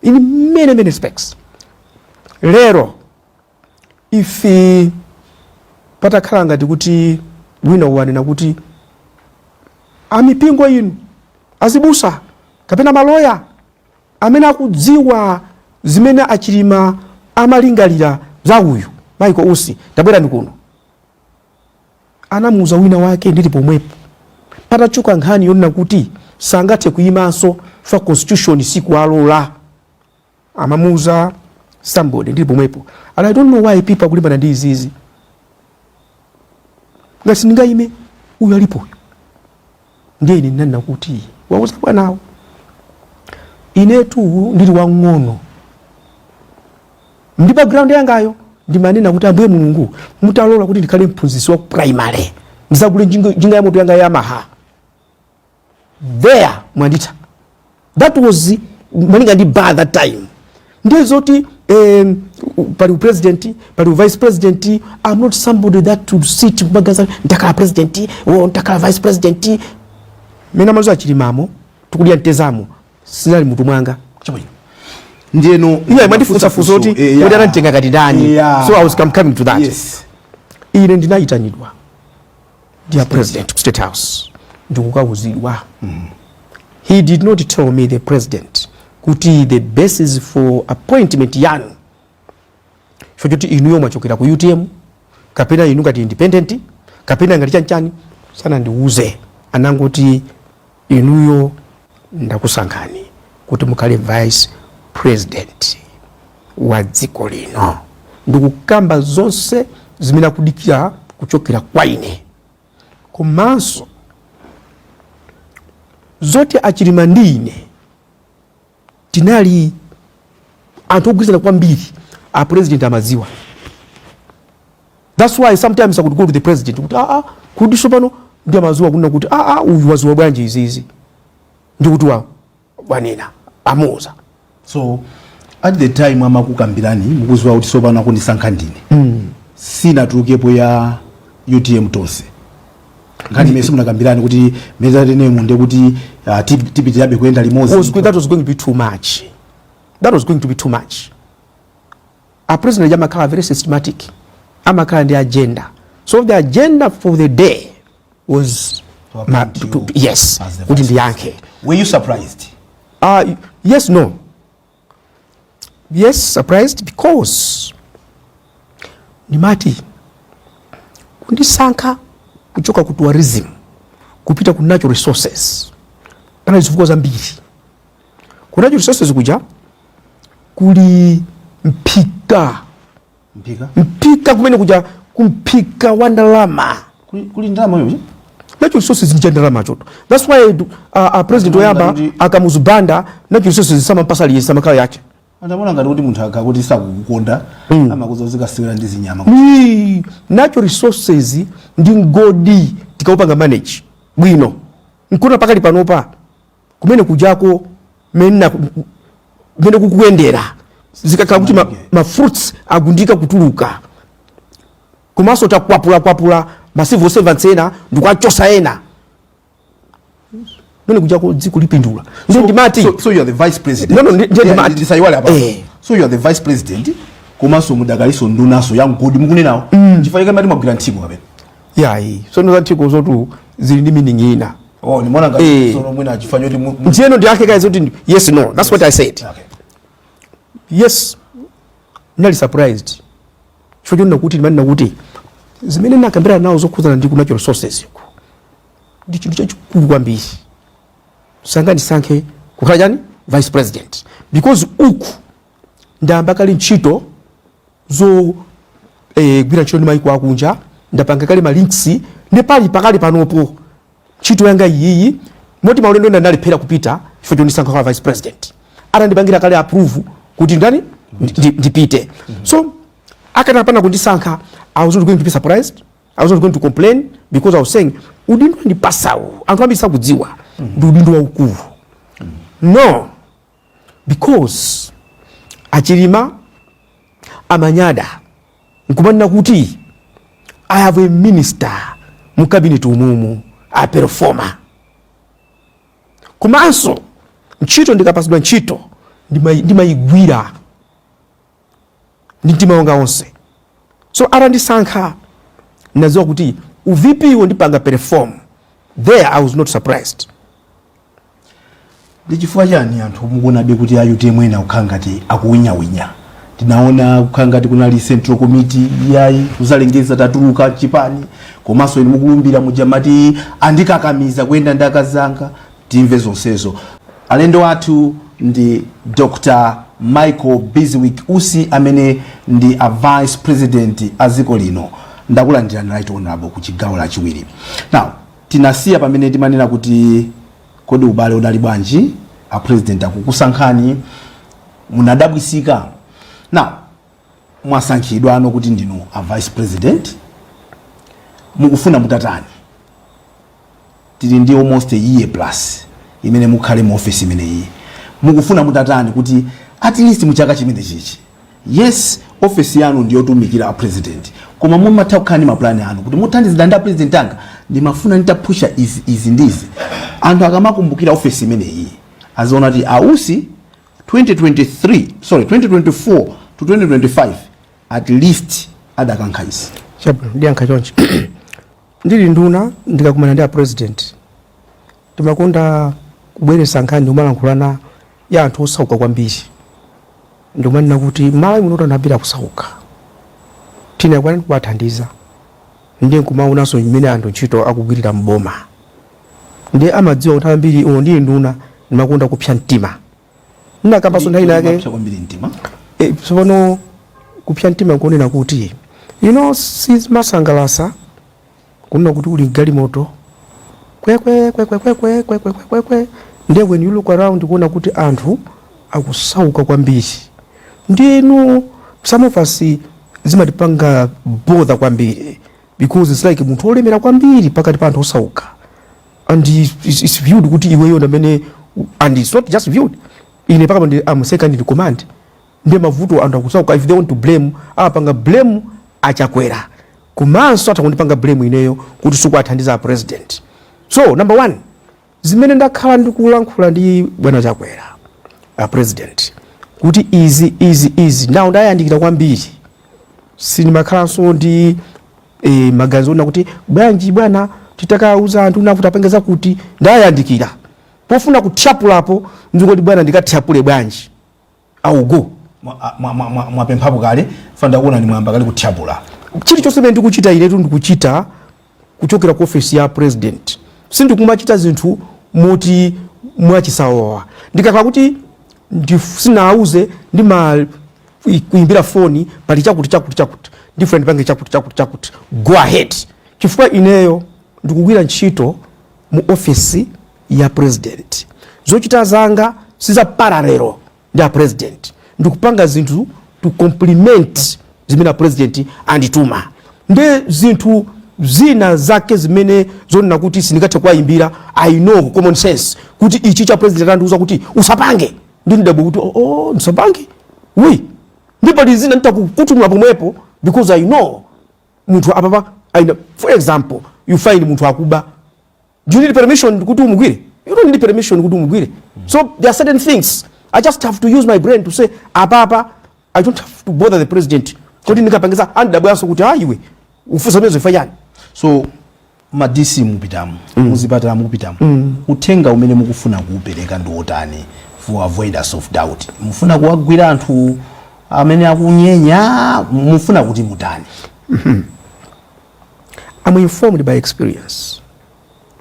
in many, many respects. Lero ife patakhala ngati kuti wina wanena kuti amipingo inu, azibusa kapena maloya amene akudziwa zimene Achilima amalingalira za uyu Michael Usi, tabwerani kuno. Anamuuza wina wake ndili pomwepo, patachuka nkhani yonena kuti sangathe kuyimanso fa constitution sikuwalola. Amamuuza somebody ndili pomwepo, and I don't know why people akulimbana ndi izizi. Ngati sindingayime, uyu alipoyo. Ndiye ine ndinanena kuti wauza bwanawo, inetu ndili wang'ono ndi background yangayo, ndimanena kuti, "Ambuye Mulungu, mutalola kuti ndikhale mphunzitsi wa primary, ndizagule njinga ya moto yanga Yamaha, there mwanditha." That was malinga ndi bar that time. Ndiye zoti pali president, pali vice president, I'm not somebody that would sit kumagaza ndakhala president o ndakhala vice president. Mene amazo Achilimamo tikudya mtezamo, sinali mutu mwanga. Chabwino, ndiyeno Iye mwandifunsa funso kuti kuti ananditenga ngati ndani. So I was coming to that. Ine ndinayitanidwa ndi a president ku State House ndikukauzidwa. He did not tell me, the president, kuti the basis for appointment yanu chifukwa choti inuyo mwachokera ku UTM kapena inu ngati independent kapena ngati chanchani, sanandiuze. Anangoti, "Inuyo ndakusankhani kuti mukhale vice president wa dziko lino," ndikukamba zonse zimene akudikira kuchokera kwa ine, komanso zoti Achilima ndi ine tinali anthu ogwirizana kwambiri, a president amadziwa. That's why sometimes I could go to the president kuti, "Ah, ah, kuti sopano," ndi amadziwa kunena kuti, "Ah, ah, uyu waziwa bwanji izizi?" Ndikuti wa wanena, amuuza. So at the time amakukambirani, mukuziwa kuti sopano akundisankha ndine, sinatulukepo ya UTM Tonse nkhani imene simunakambirani kuti metatenemu nde kuti tipitirabe kuyenda limodzi? That was going to be too much. That was going to be too much. A president amakhala very systematic, amakhala ndi agenda. So the agenda for the day was To appoint you yes, as the kuti vice. Ndiyankhe. Were you surprised? Yes, no, yes, surprised because Ndimati kundisankha kuchoka ku tourism kupita ku natural resources, panali zifukwa zambiri. Ku natural resources kuja kuli mphika. Mphika? Mphika kumene kuja, kumphika wa ndalama. Kuli ndalama yochi? Natural resources ndi ndalama choto. That's why president oyamba a Kamuzu Banda, natural resources samampasa aliyense, samakhala yache. Andamona ngati kuti munthu akakuti sakukukonda, amakuza uzikasewera ndi zinyama. Natural resources ndi mgodi. Tikaupanga manage bwino, nkona pakali panopa kumene kujako mene kukuyendera, zikakhala kuti ma fruits agundika kutuluka, komanso takwapulakwapula ma civil servants ena ndikuachosa ena, mene kujako dziko lipindula. Ndiye ndimati So you are the vice president. No, ndiye Yeah, ndimati. Ndisayiwale apa. Eh. So you are the vice president, komanso mudakaliso ndunaso ya mgodi mukunenawo. Chifukwa chake mati mwagwira nthiko kapena? Yayi, sono za nthiko zotu zili ndi meaning ina. Oh, nimaona ngati sono mwina chifukwa choti Ndiyeno ndiyakhe kaye zoti yes, no, that's what I said. Yes, ndinali surprised chifukwa chonena kuti ndimanena kuti zimene ndakambirana nawo zokhudzana ndi ku natural resources iku ndi chinthu chachikulu kwambiri, sangandisankhe kukhala chani, vice president, because uku ndayamba kale ntchito zo gwira ntchito ndi maiko akunja, ndapanga kale ma links, ndi pali pakali panopo ntchito yanga iyiyi, moti maulendo ena ndalephera kupita chifukwa chondisankha kukhala vice president atandipangira kale approve kuti ndani, ndipite. So akanapanda kundisankha, I was not going to be surprised, I was not going to complain, because I was saying udindo andipasawo, anthu ambiri sakudziwa, ndi udindo waukulu. No, because Achilima amanyada nkumanena kuti I have a minister mu cabinet umumu a performer. Komanso ntchito, ndikapasidwa ntchito ndimayigwira ndi mtima wanga wonse. So atandisankha, nadziwa kuti u VP wo ndipanga perform. There I was not surprised. Ndi chifukwa chani anthu mukuonabe kuti a UTM ena kukhala ngati akuwinyawinya? Tinaona kukhala ngati kunali central committee yayi kuzalengeza tatuluka chipani, komanso inu mukulumbira muja mati andikakamiza kuyenda ndi akazanga. Timve zonsezo. Alendo athu ndi Dr Michael Bizwick Usi, amene ndi a vice president a dziko lino. Ndakulandirani, Right Honorable, ku chigawo lachiwiri. Now, tinasiya pamene timanena kuti kodi ubale udali bwanji? A president akukusankhani, munadabwisika. Now mwasankhidwa ano kuti ndinu a vice president, mukufuna mutatani? Tili ndi almost a year plus imene mukhale mu office imeneyi. Mukufuna mutatani kuti at least muchaka chimene chichi? Yes, office yanu ndiyotumikira a president, koma mumatha kukhala ndi mapulani anu kuti muthandizira ndi a president anga, ndimafuna nditapusha izi, izi ndi izi. Anthu akamakumbukira office imeneyi aziona kuti Ausi 2023, sorry, 2024 to 2025 at least adakankha izi. Chabwino, ndiyankha chonchi. Ndili nduna, ndikakumana ndi a president, ndimakonda kubweretsa nkhani yomalankhulana ya anthu osauka kwambiri. Ndikumanena kuti Malawi muno anthu ambiri akusauka, tinakwana kuwathandiza. Ndiye nkumaonanso mmene anthu ntchito akugwirira mboma, ndiye amadziwa kuti ambiri uno ndili nduna ndimakonda kupsa mtima. Ndinakambanso nthawi inake. Mapsa kwambiri mtima? Tsopano kupsa mtima nkuonera kuti sizimasangalasa kunena kuti uli galimoto kwekwe kwekwe kwekwe kwekwe kwekwe kwe, ndiye when you look around kuona kuti anthu akusauka kwambiri, ndinu some of us zimatipanga bother kwambiri, because it's like munthu olemera kwambiri pakati pa anthu osauka, and it's viewed kuti iweyo ndamene, and it's not just viewed, ine pakapa ndi am second in command. Ndiye mavuto, anthu akusauka, if they want to blame, apanga blame Achakwera, komanso atha kundipanga blame ineyo kuti sikuathandiza a president. So number one, zimene ndakhala ndikulankhula ndi bwana Chakwera, a president, kuti izi, izi, izi, nawo ndayandikira kwambiri, sindimakhalanso ndi maganizo ona kuti bwanji bwana titakauza anthu na kuti apengeza kuti ndayandikira pofuna kuthyapulapo, ndikuti bwana ndikathyapule bwanji augo. Mwapemphapo kale? Fanda kuona ni mwamba kale kuthyapula. Chilichonse chimene ndikuchita inetu, ndikuchita kuchokera ku ofesi ya president. Sindikumachita zinthu moti mwachisawawa. Ndikakhala kuti sinauze, ndima kuimbira foni, pali chakuti, chakuti, chakuti, ndifuna ndipange chakuti, chakuti, chakuti, go ahead, chifukwa ineyo ndikugwira ntchito mu ofesi ya president. Zochita zanga siza parallel ndi a president. Ndikupanga zinthu to complement zimene a president andituma. Nde zinthu zina zake zimene zonena kuti sindingathe kuwayimbira, I know common sense kuti ichi cha president andiuza kuti usapange, ndi ndidabwa kuti oh, ndisapange wi. Ndipo pali zina nditakukutumula pomwepo because I know munthu apapa aina. For example, you find munthu akuba. Do you need permission kuti umugwire? You don't need permission kuti umugwire. So there are certain things I just have to use my brain to say, apapa I don't have to bother the president kuti ndikapangisa andidabwanso kuti, ah, iwe ufunsa mezo ifa chani? So ma DC mupitamo, muzipatala mupitamo, uthenga umene mukufuna kuupereka ndi wotani? For avoidance of doubt, mufuna kuwagwira anthu amene akunyenya? Mufuna kuti mutani? I'm informed by experience.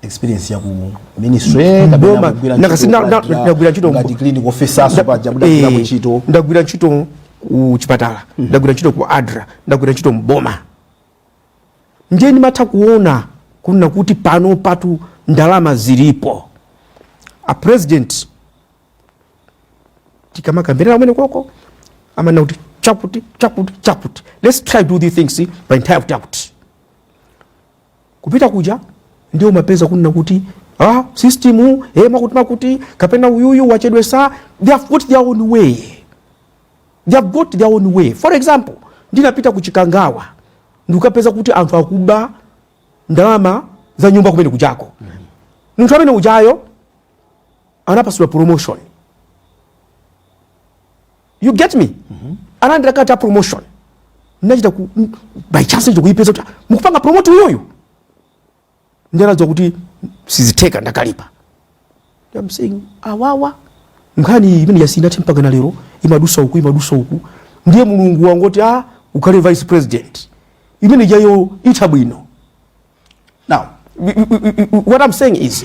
Experience ya ku ministry kapena Boma, kugwira ntchito ndagwira ntchito ngati clinic officer so paja mudagwirako ntchito? Ndagwira ntchito ku chipatala, ndagwira ntchito ku ADRA, ndagwira ntchito mboma. Ndiye ndimatha kuona kunena kuti pano patu ndalama zilipo. A president tikamakambirana kumene koko amanena kuti chakuti, chakuti, chakuti, let's try to do these things by nthawi yakuti yakuti. Kupita kuja ndiye umapeza kunena kuti, ah, system makuti makuti kapena uyuyu wachedwesa. They have got their own way, they have got their own way. For example, ndinapita ku Chikangawa, ndikukapeza kuti anthu akuba ndalama za nyumba kumene kujako. Munthu amene ujayo anapasidwa promotion, you get me? Analandira kata promotion. Ndinachita ku by chance ndicho kuipeza kuti, ah, mukupanga promote uyoyu. Ndinadziwa kuti sizitheka, ndakalipa. I'm saying, awawa nkhani imene yasinathe mpaka na lero, imadusa uku, imadusa uku. Ndiye Mulungu wangoti, ah, ukhale vice president, imene jayo itha bwino. Now What I'm saying is,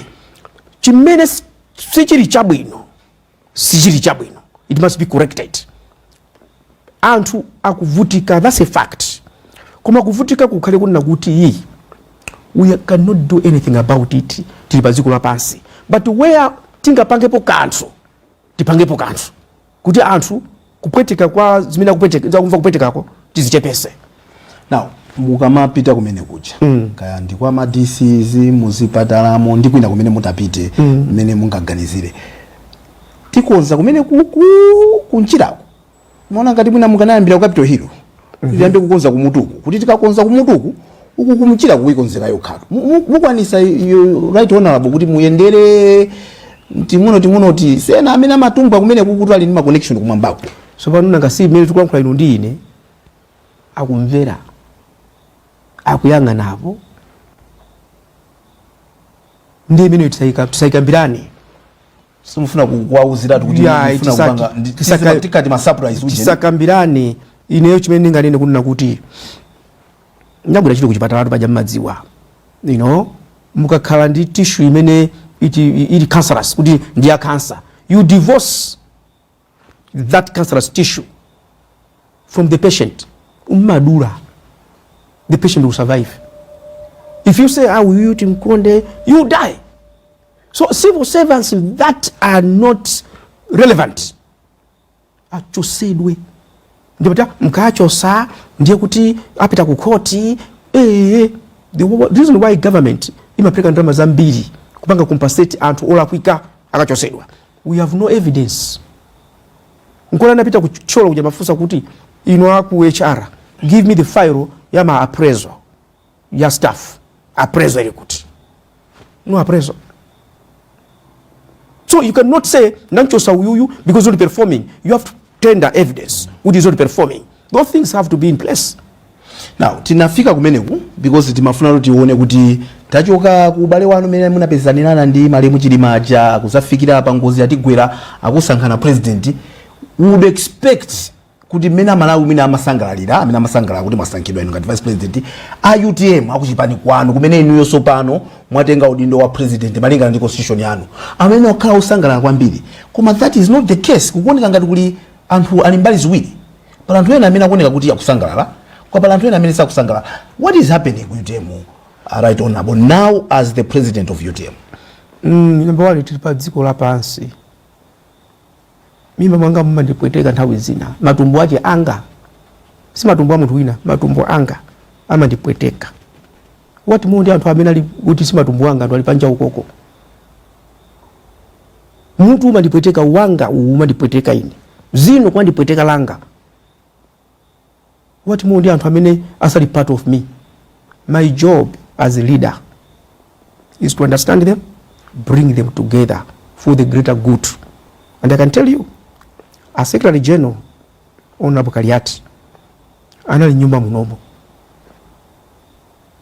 chimene sichili chabwino, sichili chabwino, it must be corrected. Anthu akuvutika, that's a fact. Koma kuvutika kukhale kunena kuti we cannot do anything about it, tili pa dziko lapansi, but where tingapangepo kanthu, tipangepo kanthu kuti anthu kupweteka kwa zimene akupweteka, zakumva kupwetekako, tizichepese. Now mukamapita kumene kuja, kaya ndi kwa ma DCs, muzipatalamo ndi kwina kumene mutapite, mmene mungaganizire tikonza kumene kuku kunchirako, maona ngati mwina mukanayambira ku Capitol Hill, tiyambe kukonza kumutuku, kuti tikakonza kumutuku uku, kumchira kuikonzeka yokhatu. Mukwanisa you, Right Honorable, kuti muyendere ting'ono ting'ono ti sena amene amatumbwa kumene kukuti ali ndi ma connection kumwambako? So pano nanga si mmene tikulankhula inu ndi ine, akumvera, akuyang'anapo, ndi imene tisayikambirane. Simufuna kuwauziratu kuti Ya, mufuna kupanga tikati ma surprise uje? Tisakambirane. Ineyo chimene ndinganene kunena kuti ndagwira ntchito kuchipatalatu paja, mmadziwa, mukakhala ndi tissue imene ili cancerous, kuti ndi ya cancer, you divorce that cancerous tissue from the patient, ummadula, the patient will survive. If you say, ah, uyu timkonde, you die. So civil servants that are not relevant achosedwe. Ndipata mkachosa ndiye kuti apita ku khoti. The reason why government imapereka ndalama zambiri kupanga compensate anthu olakwika akachosedwa, we have no evidence. Nkola napita kucholo kuja, mafunsa kuti, ino aku HR, give me the file ya ma appraisal ya staff. Appraisal ili kuti? No appraisal. So you cannot say nanchosa uyuyu because not performing. You have to tender evidence kuti is not performing. Those things have to be in place. Now tinafika kumeneku because timafuna kuti tione kuti tachoka ku ubale wanu umene munapezanirana ndi malemu Chilimaja kuzafikira pa ngozi yatigwera, akusankhana president, would expect Kuti mmene Amalawi mwina amasangalalira, amene amasangalala kuti mwasankhidwa inu ngati vice president a UTM, akuchipani kwanu kumene inuyo sopano mwatenga udindo wa president malingana ndi constitution yanu, amene wakhala osangalala kwambiri. Koma that is not the case. Kukuoneka ngati kuli anthu ali mbali ziwiri. Pala anthu ena amene akuoneka kuti akusangalala, kwa pala anthu ena amene sakusangalala. What is happening ku UTM, Right Honorable, now as the president of UTM? Number one, tili pa dziko lapansi. Mimba mwanga mumandipweteka nthawi zina. Matumbo ache anga, si matumbo a munthu wina, matumbo anga amandipweteka. What more ndi anthu amene ali kuti si matumbo anga, anthu ali panja ukoko. Mutu umandipweteka wanga, uwu umandipweteka ine, zino kwandipweteka langa. What more ndi anthu amene asali part of me? My job as a leader is to understand them, bring them together for the greater good. And I can tell you, a Secretary General, Honorable Kaliati, anali nyumba munomo.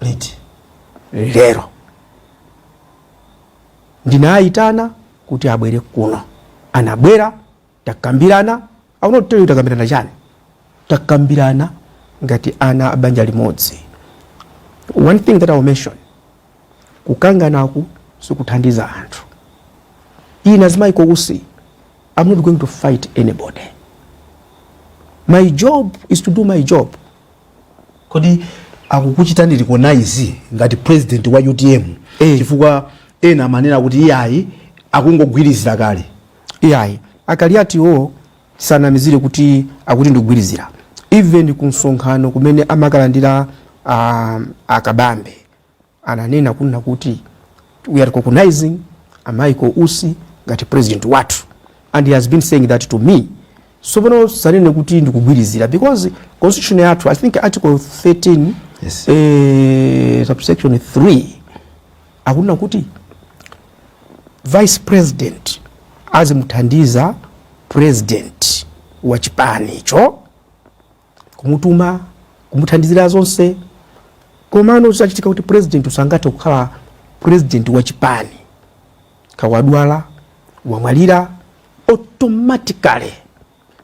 Liti? Lero ndinayitana kuti abwere kuno, anabwera, takambirana. I will not tell you takambirana chani. Takambirana ngati ana abanja limodzi. One thing that I will mention, kukanganaku sikuthandiza anthu. Ine as Michael Usi, I'm not going to fight anybody. My job is to do my job. Kodi akukuchitani recognize ngati president wa UTM? Eh. Chifukwa ena amanena kuti iyayi, akungogwirizira kale. Iyayi, Akaliatiwo sanamizire kuti akuti ndikugwirizira. Even ku msonkhano kumene amakalandira Akabambe, ananena kunena kuti we are recognizing a Michael Usi ngati president wathu, and he has been saying that to me. So pano sanene kuti ndikugwirizira, because constitution yathu, I think article 13, subsection 3, akunena kuti vice president azimuthandiza president wa chipanicho, kumutuma, kumuthandizira zonse. Komano zisachitika kuti president usangathe kukhala president wa chipani, kawadwala, wamwalira, automatically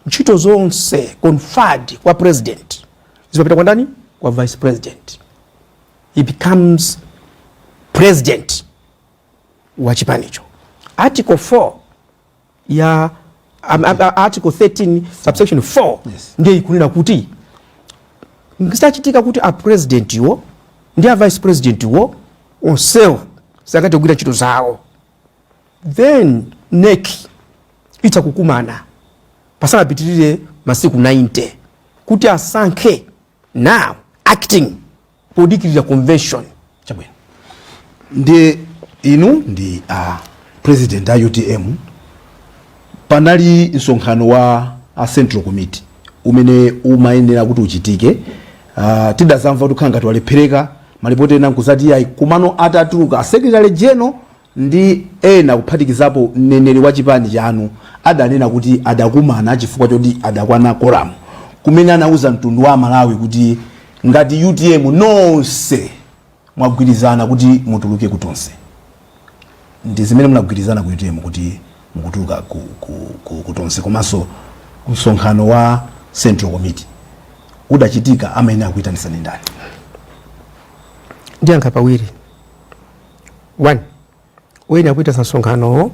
ntchito zonse conferred kwa president zimapita kwa ndani? Kwa vice president. He becomes president wa chipanicho. Article 4 ya article 13 subsection 4 ndiye ikunena kuti zisachitika kuti a president iwo ndi a vice president iwo onsewo sangathe kugwira ntchito zawo, then NEC itakukumana pasanapitirire masiku 90 kuti asankhe now acting podikirira convention. Chabwino, ndiye inu ndi a president a UTM. Panali msonkhano wa a central committee umene umayenera kuti uchitike. Tidazamva kuti kukhala ngati walephereka, malipoti ena nkuzati iyayi. Kumano atatuluka a secretary general ndi ena, kuphatikizapo mneneri wa chipani chanu, adanena kuti adakumana chifukwa choti adakwana quorum, kumene anauza mtundu wa Malawi kuti ngati UTM nonse mwagwirizana kuti mutuluke kutonse. Ndi zimene munagwirizana ku UTM kuti mukutuluka ku Tonse? Komanso msonkhano wa central committee udachitika, amayenera kuyitanisa ndi ndani? Ndiyankha pawiri. One, woyenera kuitasa msonkhanowo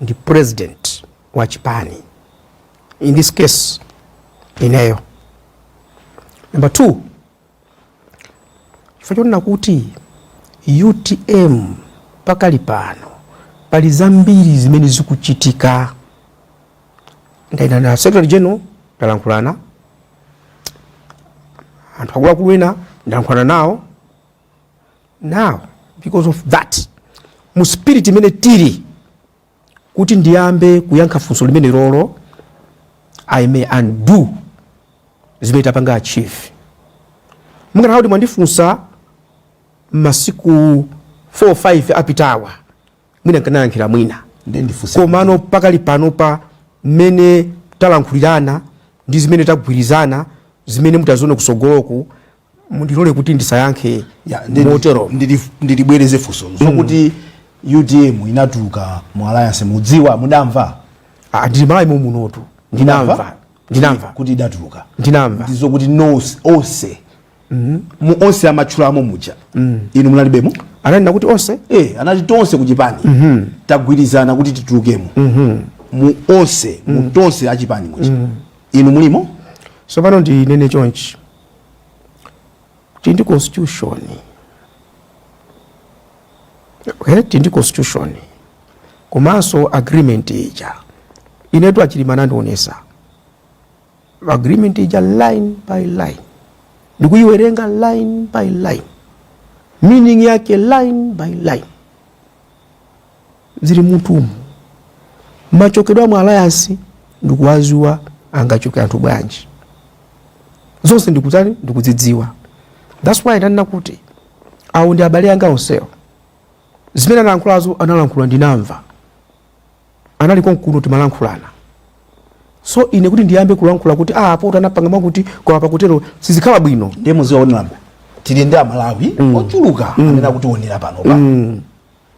ndi president wa chipani, in this case ineyo. Number two, chifukwa chonena kuti UTM pakali pano pali zambiri zimene zikuchitika, ndaina secretary general, ndalankhulana, anthu akuluakulu ena ndalankhulana nawo. Now, because of that, mu spirit imene tili, kuti ndiyambe kuyankha funso limene lolo, I may undo zimene tapanga achieve. Munganena kuti mwandifunsa masiku 4 5 apitawa, mwina nkanayankhira mwina. Ndiye ndifunse. Komano pakali panopa, mmene talankhulirana ndi zimene tagwirizana, zimene mutazione kusogoloku, mundilole kuti ndisayankhe Ya, motero. Ndilibwereze funso zokuti UTM inatuluka mu alliance, mudziwa, mudamva? Ah, ndili Malawi munotu, ndinamva. Ndinamva. Kuti idatuluka. Ndinamva. Ndizokuti nonse onse mu onse amatchulamo muja, inu munalibemo. Ananena kuti onse? Eh, anati tonse kuchipani tagwirizana kuti titulukemo. Mu onse, mu tonse achipani muja, inu mulimo? So pano ndinene chonchi, tili ndi constitution, okay? Tili ndi constitution komanso agreement ija. Inetu aChilima anandionesa agreement ija line by line, ndikuyiwerenga line by line, meaning yake line by line, zili mutumu. Machokedwe mu alliance ndikuwaziwa, angachoke anthu bwanji, zonse ndikutani, ndikudzidziwa. That's why ndanena kuti awo ndi abale anga onsewo. Zimene analankhulazo analankhula, ndinamva, anali konkuno timalankhulana. So ine kuti ndiyambe kulankhula kuti ah, apo anapanga mwakuti, koma pakutero sizikhala bwino. Ndiye muziwa, honorable, tili ndi Amalawi ochuluka amene akutionera panopa,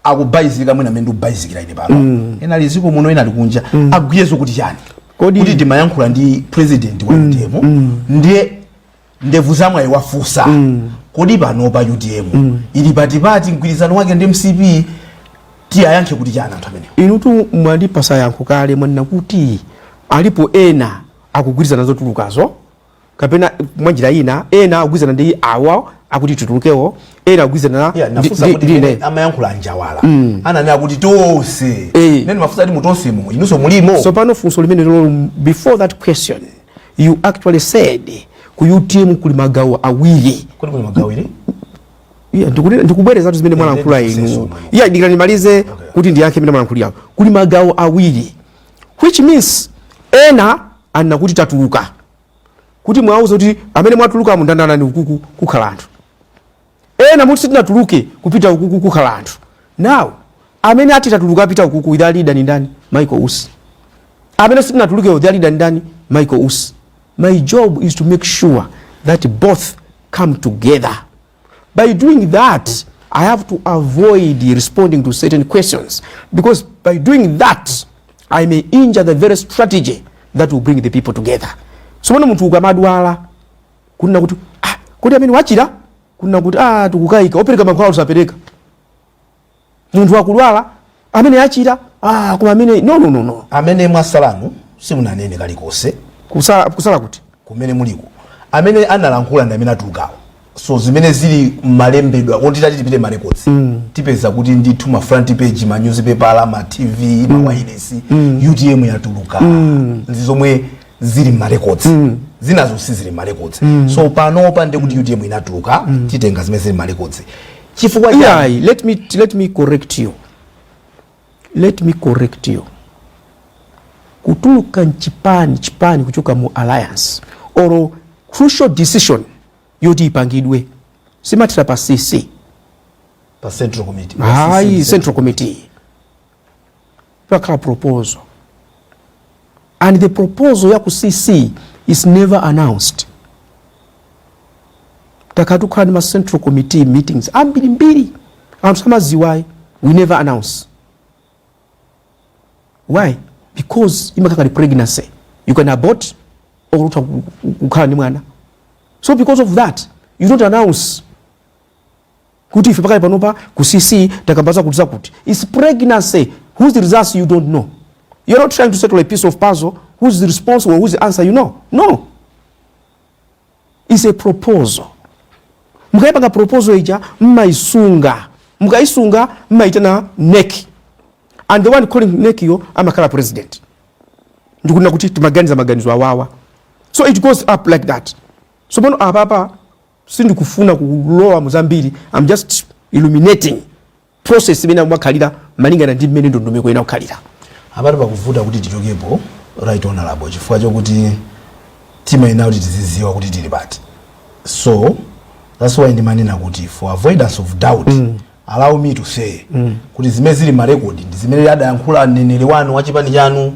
akubayizika mwina amene ndikubayizikira ine pano. Ena ali ziko muno, ena ali kunja. Agwiyezo kuti chani? Kuti timayankhula ndi president wa UTM, ndiye ndevu zamwayi wafusa, kodi panopa UTM ili patipati mgwirizano wake ndi MCP? Tiyayankhe kuti chani anthu amenewo? Inutu mwandipasa yankho kale. Mwanena kuti alipo ena akugwirizana zotulukazo, kapena mwanjira ina ena akugwirizana ndi awa akuti titulukewo, ena akugwirizana Yeah, nafunsa kuti ndi mene ine. amayankhula anjawala ananena kuti tonse. Nene mafunsa kuti mutonsemo inunso mulimo? So pano funso limene lolo, before that question you actually said ku UTM kuli magawo awiri. Kodi kuli magawo awiri? Yeah, ndikubwerezatu zimene mwalankhula Then inu. funso. Yeah, ndikira ndimalize kuti ndiyankhe imene mwalankhulira. Kuli magawo awiri, which means ena anena kuti tatuluka, kuti mwauza kuti amene mwatuluka mundandanani ukuku kukhala anthu, ena muti sitinatuluke kupita ukuku kukhala anthu. Now amene ati tatuluka apita ukuku, their leader ni ndani? Michael Usi. Amene sitinatuluke, their leader ni ndani? Michael Usi. My job is to make sure that both come together. By doing that, I have to avoid responding to certain questions, because by doing that I may injure the very strategy that will bring the people together. So pano munthu ukamadwala, kunena kuti ah, kodi amene wachira, kunena kuti ah, tikukayika, opereka mankhwala usapereka. Munthu akudwala, amene achira, ah, koma amene, no, no, no, no. Amene mwasalanu simunanene kalikonse. Kusala, kusala kuti? Kumene muliko. Amene analankhula ndi amene atulukawo. So zimene zili malembedwa kuti tati tipite ma records, tipeza kuti ndithu ma front page, ma newspaper, ma TV, ma wireless, UTM yatuluka. Ndi zomwe zili ma records, zinazo sizili ma records. So panopa ndi kuti UTM inatuluka, titenga zimene zili ma records chifukwa chani? Yeah, let me correct you, let me correct you. Kutuluka mchipani, chipani kuchoka mu alliance or crucial decision yoti ipangidwe simathira pa CC. Pa central committee. Hayi, central committee pakhala proposal, and the proposal ya ku CC is never announced. Takhala tikukhala ndi ma central committee meetings ambirimbiri, anthu samaziwayi. We never announce. Why? Because imakhala ngati pregnancy, you can abort or utha kukhala ndi mwana. So because of that you don't announce kuti ife pakali panopa ku CC takambaza kuti zakuti. It's pregnancy whose results you don't know. You're not trying to settle a piece of puzzle whose response or whose answer you know. No, it's a proposal. Mukayipanga proposal ija, mmayisunga. Mukayisunga, mmayitana NEC, and the one calling NEC yo amakhala president, ndikunena kuti timaganiza maganizo awawa. So it goes up like that. So pano apapa sindikufuna kulowa muzambiri. I'm just illuminating process imene amakhalira malingana ndi mmene ndondomeko ina kukhalira. Apati pakuvuta kuti tichokepo, right honorable, chifukwa chokuti timayenera kuti tiziziwa kuti tili pati. So that's why ndimanena kuti for avoidance of doubt, allow me to say kuti zimene zili marekodi ndi zimene adayankhula mneneri wanu wa chipani chanu.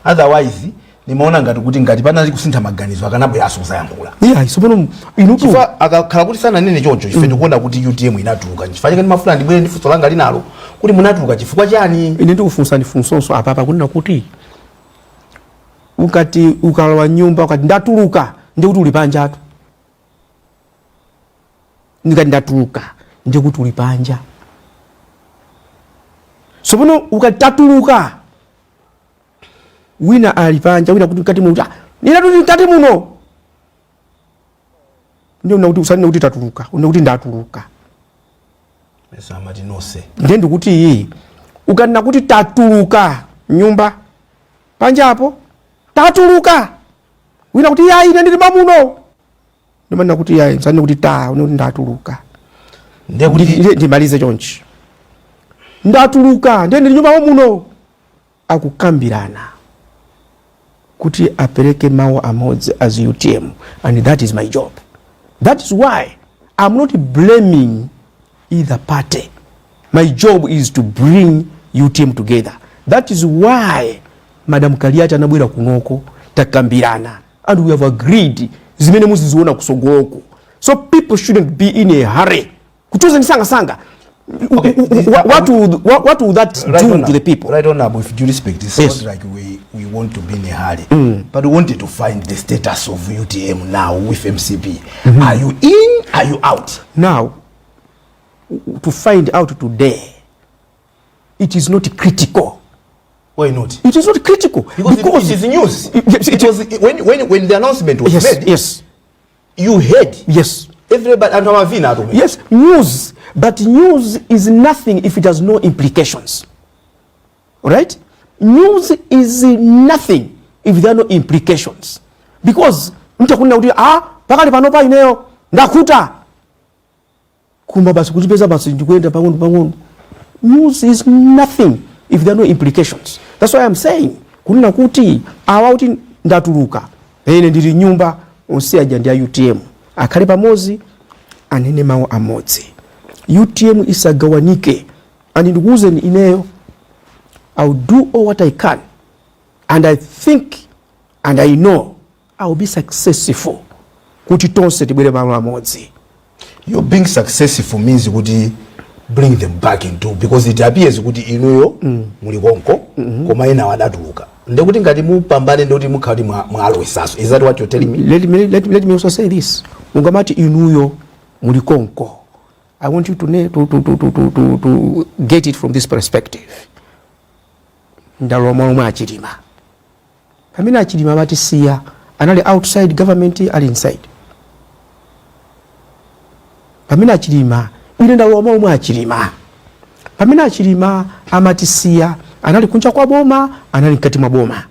Otherwise nimaona ngati kuti ngati panali kusintha maganizo akanabweranso kuzayankhula. Yeah, so pano inutu Chifukwa akakhala kuti sananene choncho, ife tikuona kuti UTM inatuluka. Chifukwa chake ndimafuna ndibwere ndi funso langa linalo kuti munatuluka chifukwa chani? Ine ndikufunsani funsonso apapa, kunena kuti Ukati ukalowa nyumba, ukati ndatuluka, ndikuti uli panjatu. Ndikati ndatuluka, ndikuti uli panja. Tsopano ukati tatuluka, wina ali panja, wina kuti mkati muno, "Ah, ine tuli mkati muno." Ndiye una kuti usanene kuti tatuluka, une kuti ndatuluka. Mesa amati nonse? Ndiye ndikuti ukanena kuti tatuluka nyumba, panjapo tatuluka, wina kuti yayi, ine ndili mamuno, ndimanena kuti yayi, msanene kuti ta, une kuti ndatuluka. Ndiye kuti Ndimalize chonchi: ndatuluka, ndiye ndili nyumba muno. Akukambirana kuti apereke mawu amodzi as UTM, and that is my job. That is why I'm not blaming either party. My job is to bring UTM together. That is why Madam Kaliati anabwera kunoko, takambirana and we have agreed zimene muziziona kusogoloko. So people shouldn't be in a hurry kutuza ndisangasanga. Okay, What will that Right do on to the people? Right on. With due respect, it's not like we want to be in a hurry, but we wanted to find the status of UTM now with MCP. Are you in? Are you out? Now, to find out today, it is not critical. Why not? It is not critical. Because it is news. Yes, It was when the announcement was made. You heard everybody and amavina atu. Yes, news. But news is nothing if it has no implications. Right? News is nothing if there are no implications. Because mtakunena kuti ah, pakali pano pa ineyo ndakhuta kumba basi, kutipeza basi ndikuyenda pang'ono pang'ono. News is nothing if there are no implications. That's why I'm saying kunena kuti awa kuti ndatuluka, ine ndili nyumba, onse aja ndi a UTM, akhale pamodzi, anene mawu amodzi, UTM isagawanike. And ndikuwuzeni ineyo, I will do all what I can, and I think and I know I will be successful kuti tonse tibwere malo amodzi. You being successful means kuti bring them back into, because it appears kuti inuyo muli konko, koma ena wadatuluka. Ndekuti ngati mupambane, ndikuti mukhala kuti mwalowesaso. Is that what you're telling me? Let me also say this. Ungamati inuyo muli konko, I want you to, ne- to, to, to, to, to, to, to get it from this perspective. Ndalowa malo mwa Achilima. Pamene Achilima amatisiya, anali outside government, ali inside? Pamene Achilima, ine ndalowa malo mwa Achilima, pamene Achilima amatisiya, anali kunja kwa boma, anali mkati mwa boma?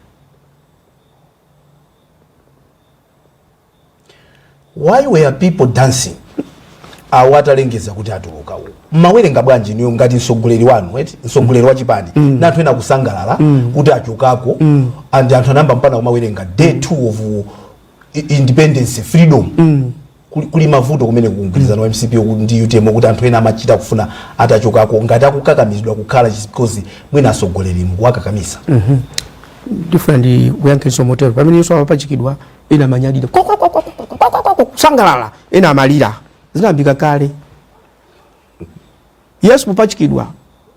Why were people dancing awo atalengeza kuti atuluka uku? Mmawerenga bwanji niyo ngati mtsogoleri wanu, eti mtsogoleri wa chipani, na anthu ena kusangalala kuti achokako, and anthu anamba mpana kumawerenga day 2 of independence, freedom? Kuli mavuto kumene kugwirizana wa MCP ndi UTM, kuti anthu ena amachita kufuna atachokako, ngati akukakamizidwa kukhala because mwina atsogoleri mukuwakakamisa? Ndifuna ndi kuyankhenso motero: pamene Yesu amapachikidwa, ena amanyadira, ko, ko, ko, ko, ko, ko, ko, ko, ko, kusangalala, ena amalira. Zinayambika kale. Yesu popachikidwa,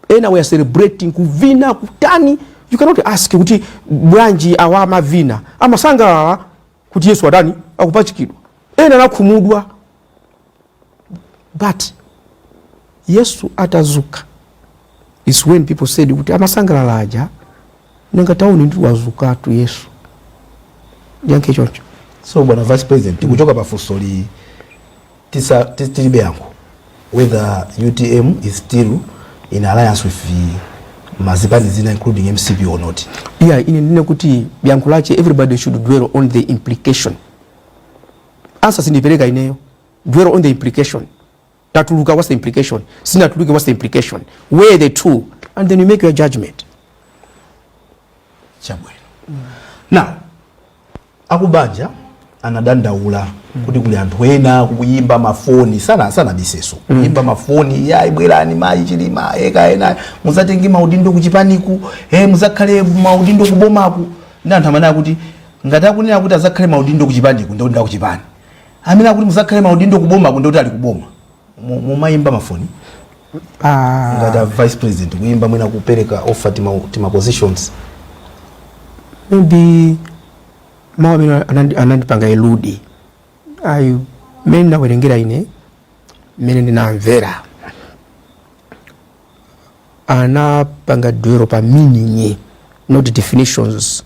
ena were celebrating, kuvina, kutani. You cannot ask kuti bwanji awa amavina, amasangalala kuti Yesu adani akupachikidwa. Ena anakhumudwa. But Yesu atazuka is when people said kuti amasangalala aja, nanga tauni ndi wazukatu Yesu. Ndiyankhe choncho. So bwana vice president, tikuchoka pafunsoli, tilibe yankho whether UTM is still in alliance with the mazipani zina, including MCP, or not. Yeah, ine ndine kuti yankho lache, everybody should dwell on the implication. Answer sindipereka ineyo. Dwell on the implication. Tatuluka, what's the implication? Sinatuluke, what's the implication? Weigh the two and then you make your judgment. Chabwino. Now, akubanja anadandaula kuti kuli anthu ena kuyimba mafoni, sana sanabiseso, kuyimba mafoni, "Ya, ibwerani mayi Chilima, eka ena muzatenge maudindo kuchipaniku, muzakhale maudindo kubomaku." Ndi anthu amene akuti ngati akunena kuti azakhale maudindo kuchipaniku, ndikuti ndakuchipani, amene akuti muzakhale maudindo kubomaku, ndikuti ali kuboma. Mumayimba mafoni ngati a vice president, kuyimba mwina kupereka offer tima positions? Maybe. Mawu amene anandipanga elude ayi, mmene ndinawerengera ine, mmene ndinamvera, anapanga dwell pa meaning, not definitions,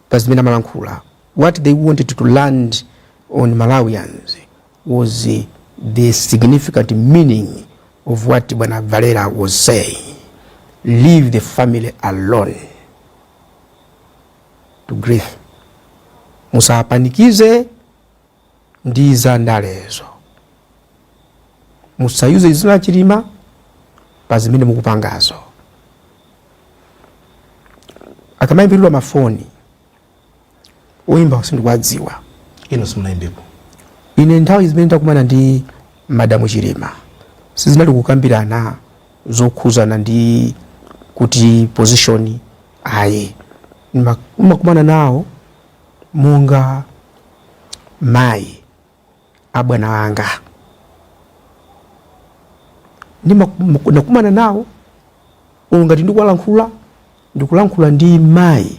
pa zimene amalankhula. What they wanted to land on Malawians was the significant meaning of what Bwana Valera was saying: leave the family alone to grieve, musapanikize ndi za ndalezo, musayuze dzina la Chilima pa zimene mukupangazo. Akamayimbiridwa mafoni, oyimba sindikuwadziwa. Ino simunayimbepo? Ine nthawi zimene ndakumana ndi Madamu Chilima sizinali kukambirana zokhuzana ndi kuti position, ayi. Ndimakumana nawo monga mayi abwana anga. Ndakumana nawo ngati ndikuwalankhula, ndikulankhula ndi mayi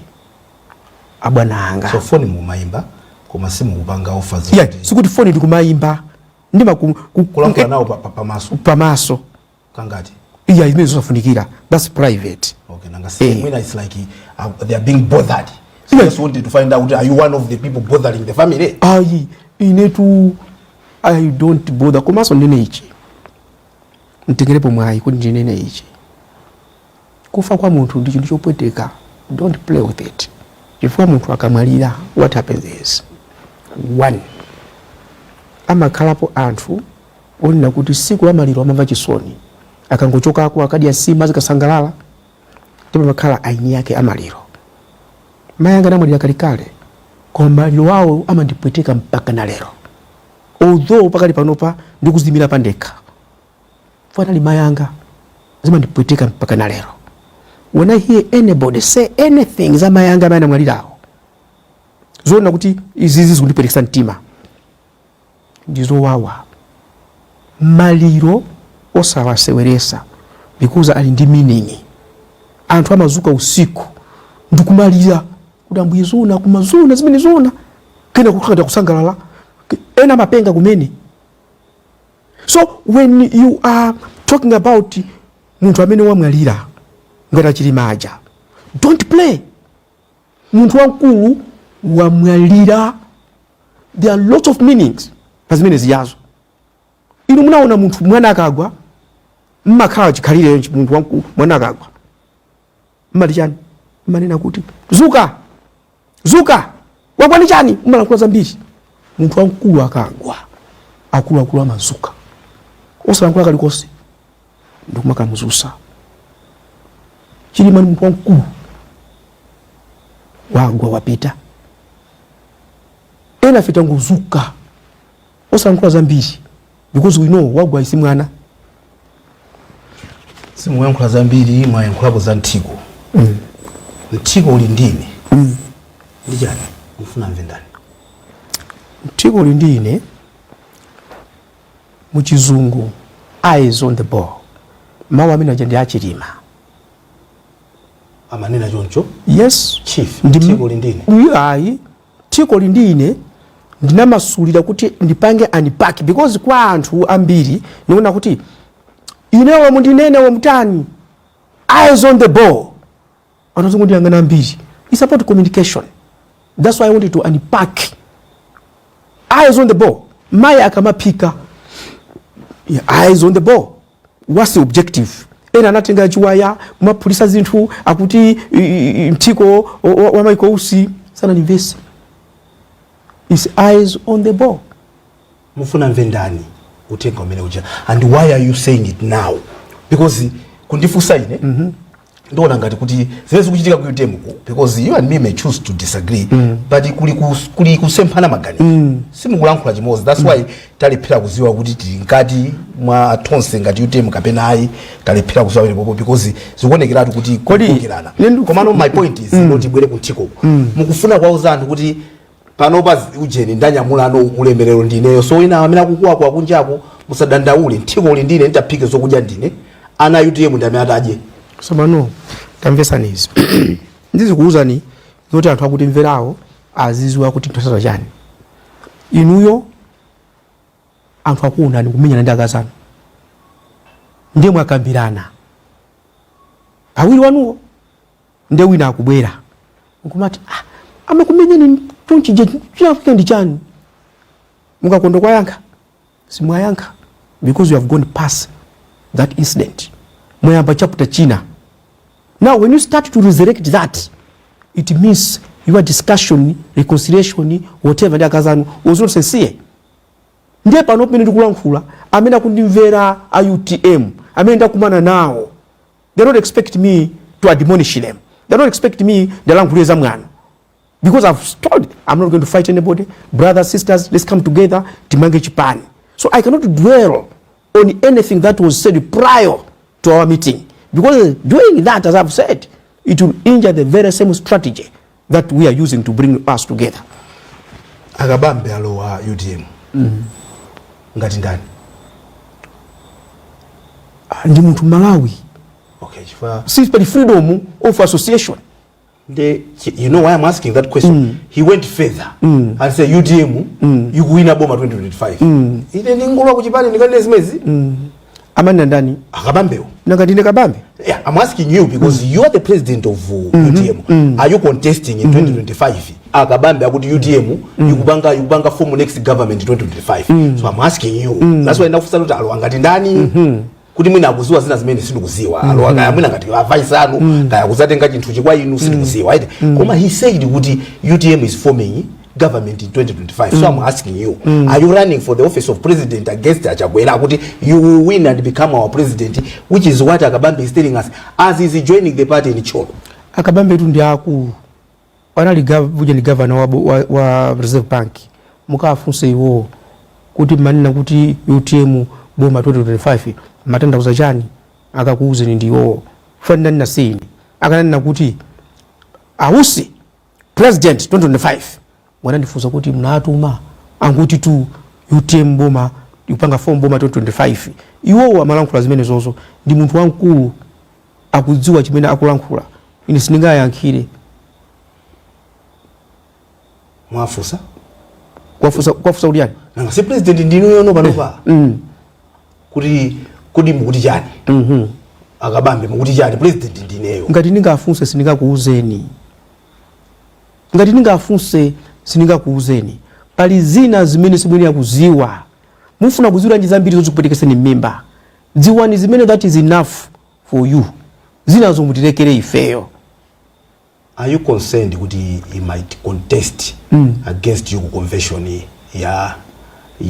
abwana anga. So foni mumayimba koma simukupanga offer? Yeah, sikuti foni ndikumayimba, ndima Kulankhula nawo pamaso? Pamaso. Kangati? Iya, imene zosafunikira, that's private. Okay, nanga si mwina it's like they are being bothered, so just wanted to find out, are you one of the people bothering the family? Ayi, inetu I don't bother. Komanso ndine ichi, mtengerepo mwayi kuti ndinene ichi: kufa kwa munthu ndi chinthu chopweteka. Don't play with it, chifukwa munthu akamwalira, what happens is, one, amakhalapo anthu onena kuti siku la maliro amamva chisoni, akangochokako akadya nsima zikasangalala, ndipo amakhala aini yake amaliro. Mayi anga anamwalira kalekale, koma maliro awo amandipweteka mpaka na lero, although pakali panopa ndikuzimira pandekha. Fanali mayi anga, zimandipweteka mpaka na lero. When I hear anybody say anything za mayi anga amene anamwalirawo, zoona kuti izizi zikundipwetekesa mtima, ndizowawa. Maliro osawaseweresa because ali ndi meaning. Anthu amazuka usiku ndikumalira kuti, "Ambuye, zona kuma zona zimene zona," kena kukhala kusangalala, ena amapenga kumene. So when you are talking about munthu amene wamwalira ngati aChilima aja, don't play. Munthu wamkulu wamwalira, there are lots of meanings pa zimene ziyazo. Inu munaona munthu mwana akagwa, mmakhala chikhalire, munthu wamkulu mwana akagwa mmati chani? Mmanena kuti, "Zuka, zuka, wagwa ndi chani?" Mmalankhula zambiri. Munthu wamkulu akagwa, akuluakulu amazuka osalankhula kalikonse ndikumakamuzusa. Chilima ni munthu wamkulu, wagwa, wapita. Ena fe tangozuka osalankhula zambiri because we know wagwa isi mwana. Simuyankhula zambiri, mwayankhulapo za mthiko. Mthiko uli ndine ndi chani? Mufuna mve ndani? Mthiko uli ndi ine, muchizungu "eyes on the ball". Mawu amene aja ndi aChilima. Amanena choncho? Yes. Chief, mthiko uli ndine. Ayi, mthiko uli ndi ine ndinamasulira kuti ndipange unpack, because kwa anthu ambiri ndikuona kuti inewo mundinene womutani, eyes on the ball, anthu azingondiyang'ana ambiri. It's about communication. That's why I wanted to unpack eyes on the ball. Mayi akamaphika, yeah, eyes on the ball. What's the objective? Ena anatenga chiwaya kumaphulisa zinthu, akuti mthiko wa Michael Usi. Sanandimvese. Is eyes on the ball. Mufuna mve ndani uthenga umene uja, and why are you saying it now? Because kundifunsa ine, ndiona ngati kuti zimene zikuchitika ku UTM ku, because you and me may choose to disagree, but kuli kusemphana maganizo, simukulankhula chimodzi. That's why talephera kuziwa kuti tili nkati mwa tonse ngati UTM kapena ayi. Talephera kuziwa pamenepopo because zikuonekeratu kuti Kodi, kukokerana. Komano my point is, ndoti bwere kunthikoko, mukufuna kuwauza anthu kuti panopa ujeni ndanyamulano ulemerero ndineyo, so ina amene akukuwa kunjako musadandaule, mthiko uli ndine, nditaphike zokudya ndine, ana UTM ndi amene atadye? Tsopano tamvesani izi, ndizikuwuzani zoti anthu akutimverawo Aziziwa kuti nthosata chani. Inuyo anthu akuonani kumenyana ndi akazanu, ndiye mwakambirana awiri wanuwo, ndiye wina akubwera nkumati, "Ah, amakumenyani chonchije, chinakuika ndi chani?" Mungakonde kwayankha? Simwayankha, because you have gone past that incident. Mwayamba chapter china. Now when you start to resurrect that, it means your discussion, reconciliation, whatever, ndi akazanu was not sincere. Ndiye pano pamene ndikulankhula, amene akundimvera a UTM amene ndakumana nawo, they don't expect me to admonish them. They don't expect me ndilankhule za mwano, because I've told I'm not going to fight anybody. Brothers, sisters, let's come together, timange chipani. So I cannot dwell on anything that was said prior to our meeting, because doing that, as I've said, it will injure the very same strategy that we are using to bring us together. Akabambe alowa UTM ngati ndani? Ah, ndi munthu Malawi. Okay, chifukwa Si pali freedom of association? You know why I'm asking that question? He went further and said UTM ikuwina boma 2025. Ine ndingolowa kuchipani ndikanene zimezi? Amanena ndani? Akabambewo. Nanga ndine Kabambe? Yeah, I'm asking you because you are the president of UTM. Are you contesting in 2025? Akabambe akuti UTM ikupanga form next government in 2025. So I'm asking you. That's why ndakufunsa kuti alowa ngati ndani? Kuti mwina akuziwa zina zimene sindikuziwa. Alowa kaya mwina ngati a vice anu, kaya kuzatenga chinthu chikwa inu, sindikuziwa. Right? Koma he said kuti UTM is forming government in 2025. So I'm asking you, are you running for the office of president against Achakwera, kuti you will win and become our president, which is what Akabambe is telling us as he's joining the party in Thyolo? Akabambe tu ndi akulu, anali uja ndi governor wa Reserve Bank. Mukafunse iwowo kuti manena kuti UTM boma 2025 matanthauza chani. Akakuuzeni ndi iwowo. Fanana nasini akananena kuti Ausi president 2025, mwanandifunsa kuti mnatuma anguti tu UTM boma, ikupanga form boma 2025. Iwowo amalankhula zimene zozo. Ndi munthu wamkulu, akudziwa chimene akulankhula. Ine sindingayankhire. Mwafunsa? Kwafusa kuti yani? Nanga si president ndinu yono panopa? Kuti kodi mukuti chani? Akabambe, mukuti chani? President ndineyo. Ngati ndingafunse, sindingakuuzeni. Ngati ndingafunse, sindingakuuzeni. Pali zina zimene simuyenera kuziwa. Mufuna kuziwiranji zambiri zozikupetekeseni m'mimba? Dziwani zimene, that is enough for you. Zinazo mutilekere ifeyo. Are you concerned kuti he might contest against you ku convention ya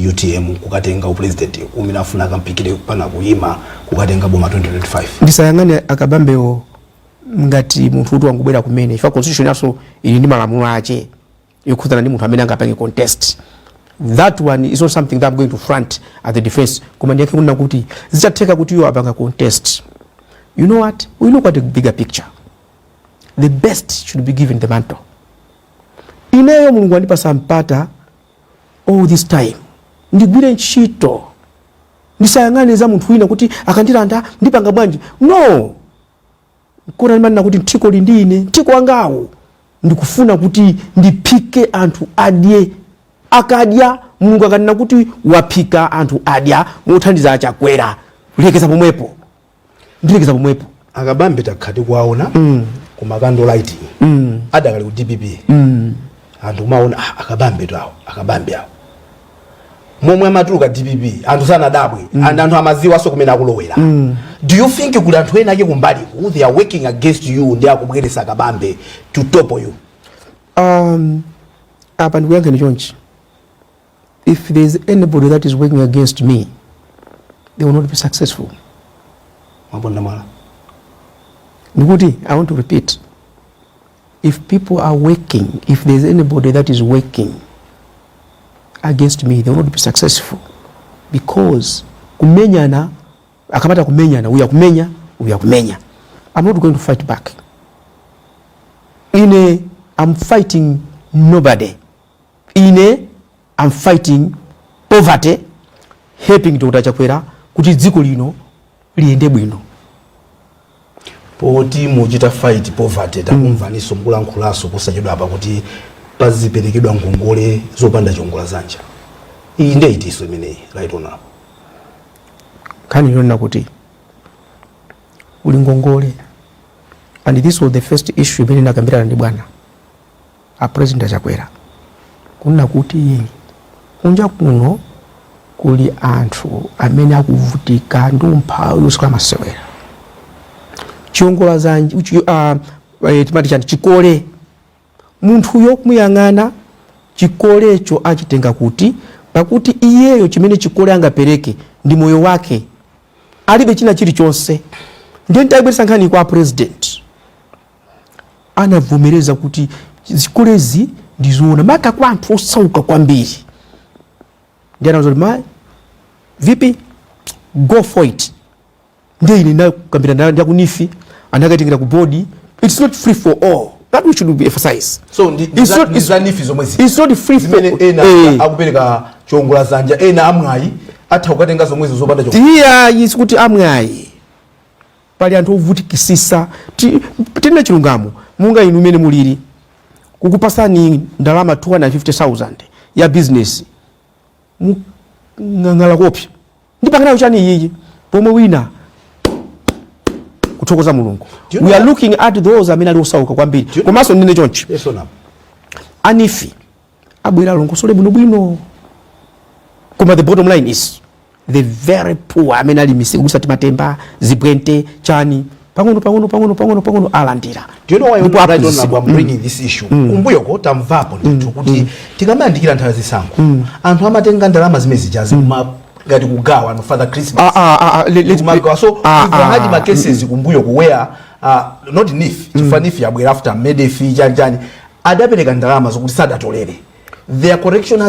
UTM kukatenga upresident umene afuna akampikire pana kuyima kukatenga boma 2025? Ndisayang'ane Akabambewo ngati munthu kuti wangubwera kumene ifa. Constitution yaso ili ndi malamulo ache yokhudzana ndi munthu amene angapange contest. That one is not something that I'm going to front at the defense. Koma ndiyankhe kunena kuti zichatheka kuti iwo apanga contest, you know what, we look at the bigger picture. The best should be given the mantle. Ineyo Mulungu andipasa mpata all this time, ndigwire ntchito, ndisayang'ane za munthu wina kuti akandilanda ndipanga bwanji. No, kona ndimanena kuti nthiko lindine, nthiko wangawo ndikufuna kuti ndiphike anthu adye. Akadya, Mulungu akanena kuti waphika anthu adya mothandiza Achakwera, kulekeza pomwepo, ndilekeza pomwepo. Akabambe takhala tikuwaona kuma candle lighting adakali ku DPP. Anthu kumaona, "Ah, Akabambe tu awo, Akabambe awo." Momwe amatuluka DPP anthu sanadabwe and anthu amaziwanso kumene akulowera. Do you think kuli anthu ena ake kumbaliku, they are working against you ndi akubweresa Akabambe to topple you? Apa ndikuyankheni chonchi: if there is anybody that is working against me, they will not be successful. Mwaponda mwala. Ndikuti I want to repeat: if people are working, if there is anybody that is working against me, they will not be successful, because kumenyana, akamata kumenyana, uya kumenya, uya kumenya, I'm not going to fight back. Ine I'm fighting nobody. Ine I'm fighting poverty, helping Dr. Chakwera kuti dziko lino liyende bwino. Poti muchita fight poverty, takumvaniso mukulankhulaso posachedwa apa kuti Paziperekedwa ngongole zopanda chiwongola dzanja. Iyi ndiye itiso imeneyi, Right Honorable? Nkhani yonena kuti uli ngongole, and this was the first issue imene ndakambirana ndi bwana a President Achakwera, kunena kuti kunja kuno kuli anthu amene akuvutika ndi umphawi osakhala masewera. Chiongola zanja, timati chani, chikole, munthuyo kumuyang'ana chikolecho achitenga kuti? Pakuti iyeyo chimene chikole angapereke ndi moyo wake, alibe china chilichonse. Ndiye nditayibweretsa nkhani kwa President, anavomereza kuti zikolezi ndizoona, maka kwa anthu osauka kwambiri. Ndiye anauza kuti, "Ma VP, go for it." Ndiye ine ndakambirana ndi aku NEEF, anakatengera ku board. It's not free for all, that we should be emphasize. So ndi It's not- ndi za NEEF zomwe zi It's not free for zimene ena akupereka chiwongola dzanja, ena amwayi atha kukatenga zomwezo zopanda chiwongola. Iya, isi kuti amwayi, pali anthu ovutikisisa. Tinene chilungamo, munga inu imene muliri kukupasani ndalama 250,000 ya business, mung'ang'ala kopsa, ndipanganayo chani iyiyi? Pomwe wina kuthokoza Mulungu. Do you We know are looking at those amene ali osauka kwambiri. Komanso ndine chonchi, Yes, Honorable. A NEEF abwera alongosole bwinobwino, koma the bottom line is the very poor amene ali misiku kusati matemba, zibwente, chani, pang'ono pang'ono pang'ono pang'ono pang'ono alandira. Do you know why, Ndipo right aphunzitsidwa. Honorable, I'm bringing this issue? Kumbuyoko tamvapo ndithu kuti tikamayandikira nthawi zisankho, anthu amatenga ndalama zimene zijazi kuma ngati kugawa no Father Christmas. Ah, ah, ah, ah, Kumagawa. So ah, we've had ma cases kumbuyo ku where not NEEF, chifukwa NEEF yabwera after MEDEF, chani chani, adapereka ndalama zokuti sadatolere. Their collection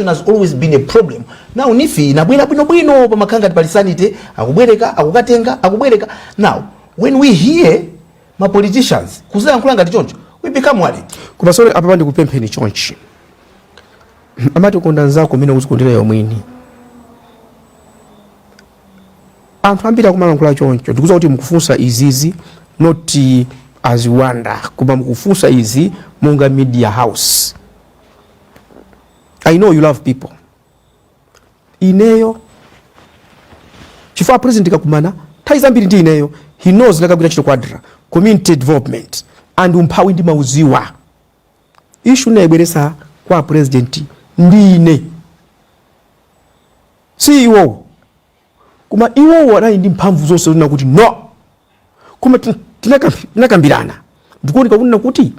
has always been a problem. Now NEEF inabwera bwinobwino, pamakhala ngati pali sanity, akubwereka, akukatenga, akubwereka. Now when we hear ma politicians kuzayankhula ngati choncho, we become worried. Koma sorry, apapa ndikupempheni chonchi. Amati konda nzako umene uzikondera iwe mwini. Anthu ambiri akumalankhula choncho. Ndikuza kuti mukufunsa izizi not as Wanda, koma mukufunsa izi monga media house. I know you love people. Ineyo, chifukwa President kakumana nthawi zambiri ndi ineyo, he knows ndakagwira ntchito ku ADRA, community development, and umphawi ndimauziwa. Issue ndinayibweretsa kwa President ndine, si iwowo. Koma iwowo anali ndi mphamvu zonse zonena kuti no, koma tinakambirana ndikuoneka kunena kuti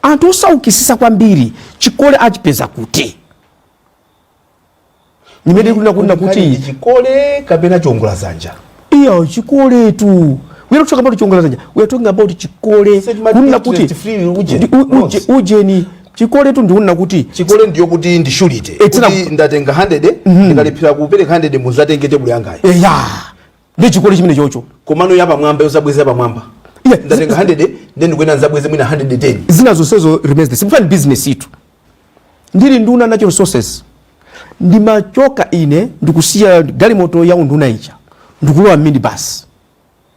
anthu osaukisisa kwambiri chikole achipeza kuti? Nimene kunena Ndi kuti chikole kapena chiongola zanja? Iya, chikoletu. We are not talking about chiongola zanja, we are talking about chikole. Kunena kuti Interest free uje, loans. Ujeni, chikoletu, ndikunena kuti Chikole ndiyo kuti ndi surety kuti ndatenga 100, ndikalephera kupereka 100, muzatenge tebulu yangayi. Eya, ndi chikole chimene chocho. Komano yapamwamba, yozabweza yapamwamba, ndatenga 100, then ndikuena nzabweze mwina 110. Zina zonsezo remains the same. Fani business itu, ndili nduna natural resources, ndimachoka ine ndikusiya galimoto ya unduna ija, ndikulowa minibus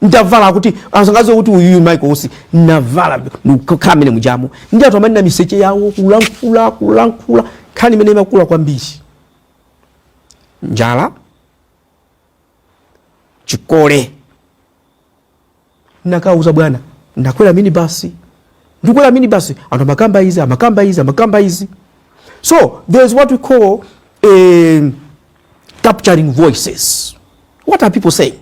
ndavala kuti asangaze kuti uyuyu Michael Usi. Navala, ndikukhala mmene mujamo ndi anthu amanena miseche yawo, kulankhula kulankhula. Nkhani imene imakula kwambiri, njala, chikole. Nakauza bwana, ndakwera minibus, ndikwera minibus, anthu amakamba izi, amakamba izi, amakamba izi. So there's what we call capturing voices. What are people saying?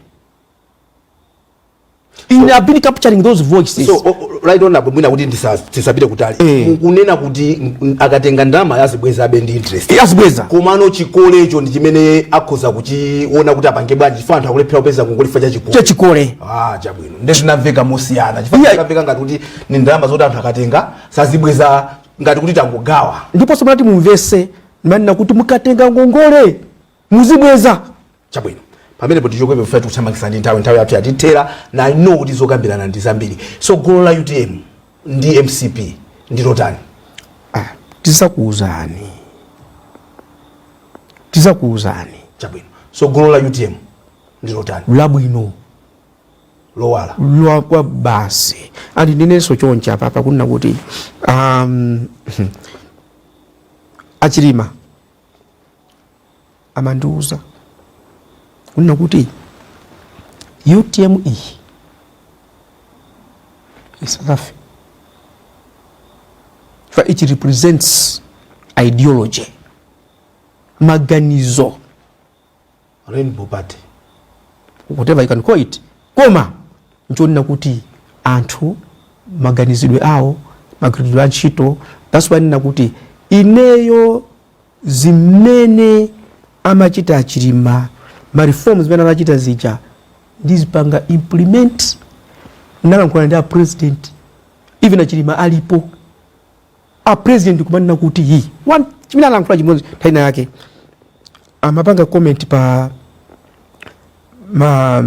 In I've been capturing those voices. So right Honorable, mwina kuti tisapite kutali, mukunena kuti akatenga ndalama yazibwezabe ndi interest? Azibweza. Komano chikolecho ndi chimene akhoza kuchiona kuti apange bwanji, chifukwa anthu akulephera kupeza ngongole chifukwa cha chikole. Chachikole. Ah, chabwino, ndezinamveka mosiyana chifukwa zinamveka ngati kuti ni ndalama zoti anthu akatenga sazibweza, ngati kuti tangogawa. Ndiponso munati mumvese, manena kuti mukatenga ngongole muzibweza. Chabwino, pamenepo tichokepo, ife tikuthamangitsa ndi nthawi, nthawi yathu yatithera, na I know kuti zokambirana ndi zambiri. So golo la UTM ndi MCP ndi lotani? Ah, tizakuuzani, tizakuuzani. Chabwino, so golo la UTM ndi lotani? Labwino. Lowala. Lwa basi. And ndinenso chonchi apapa kunena kuti Achilima amandiuza kunena kuti UTM iyi isazafe, for it represents ideology, maganizo. Rainbow Party. Whatever you can call it, koma nchonena kuti anthu maganizidwe awo, magwiridwe a ntchito. That's why nena kuti ineyo zimene amachita Achilima, ma reforms zimene anachita zija, ndizipanga implement. Nalankhula ndi a president, even Achilima alipo, a president kumanena kuti yi one chimene alankhula chimodzi, nthawi ina yake amapanga comment pa ma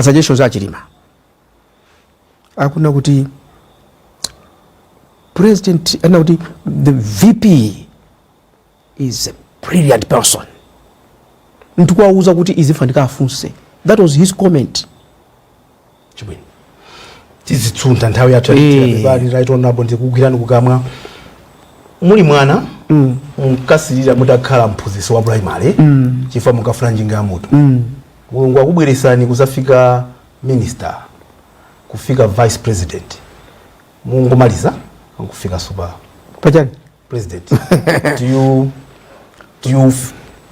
suggestions Achilima, akunena kuti president anena kuti the VP is a brilliant person, ndikuwauza kuti izifa ndikafunse. That was his comment. Chibwino, tizitsuntha, nthawi yathu. Pali Right Honorable, ndikugwirani kukamwa. Muli mwana munkasilira mutakhala mphunzitsi wa primary chifukwa munkafuna njinga ya moto. Mulungu akubweresani kuzafika minister, kufika vice president, mungomaliza nkufika super pachani president. Do you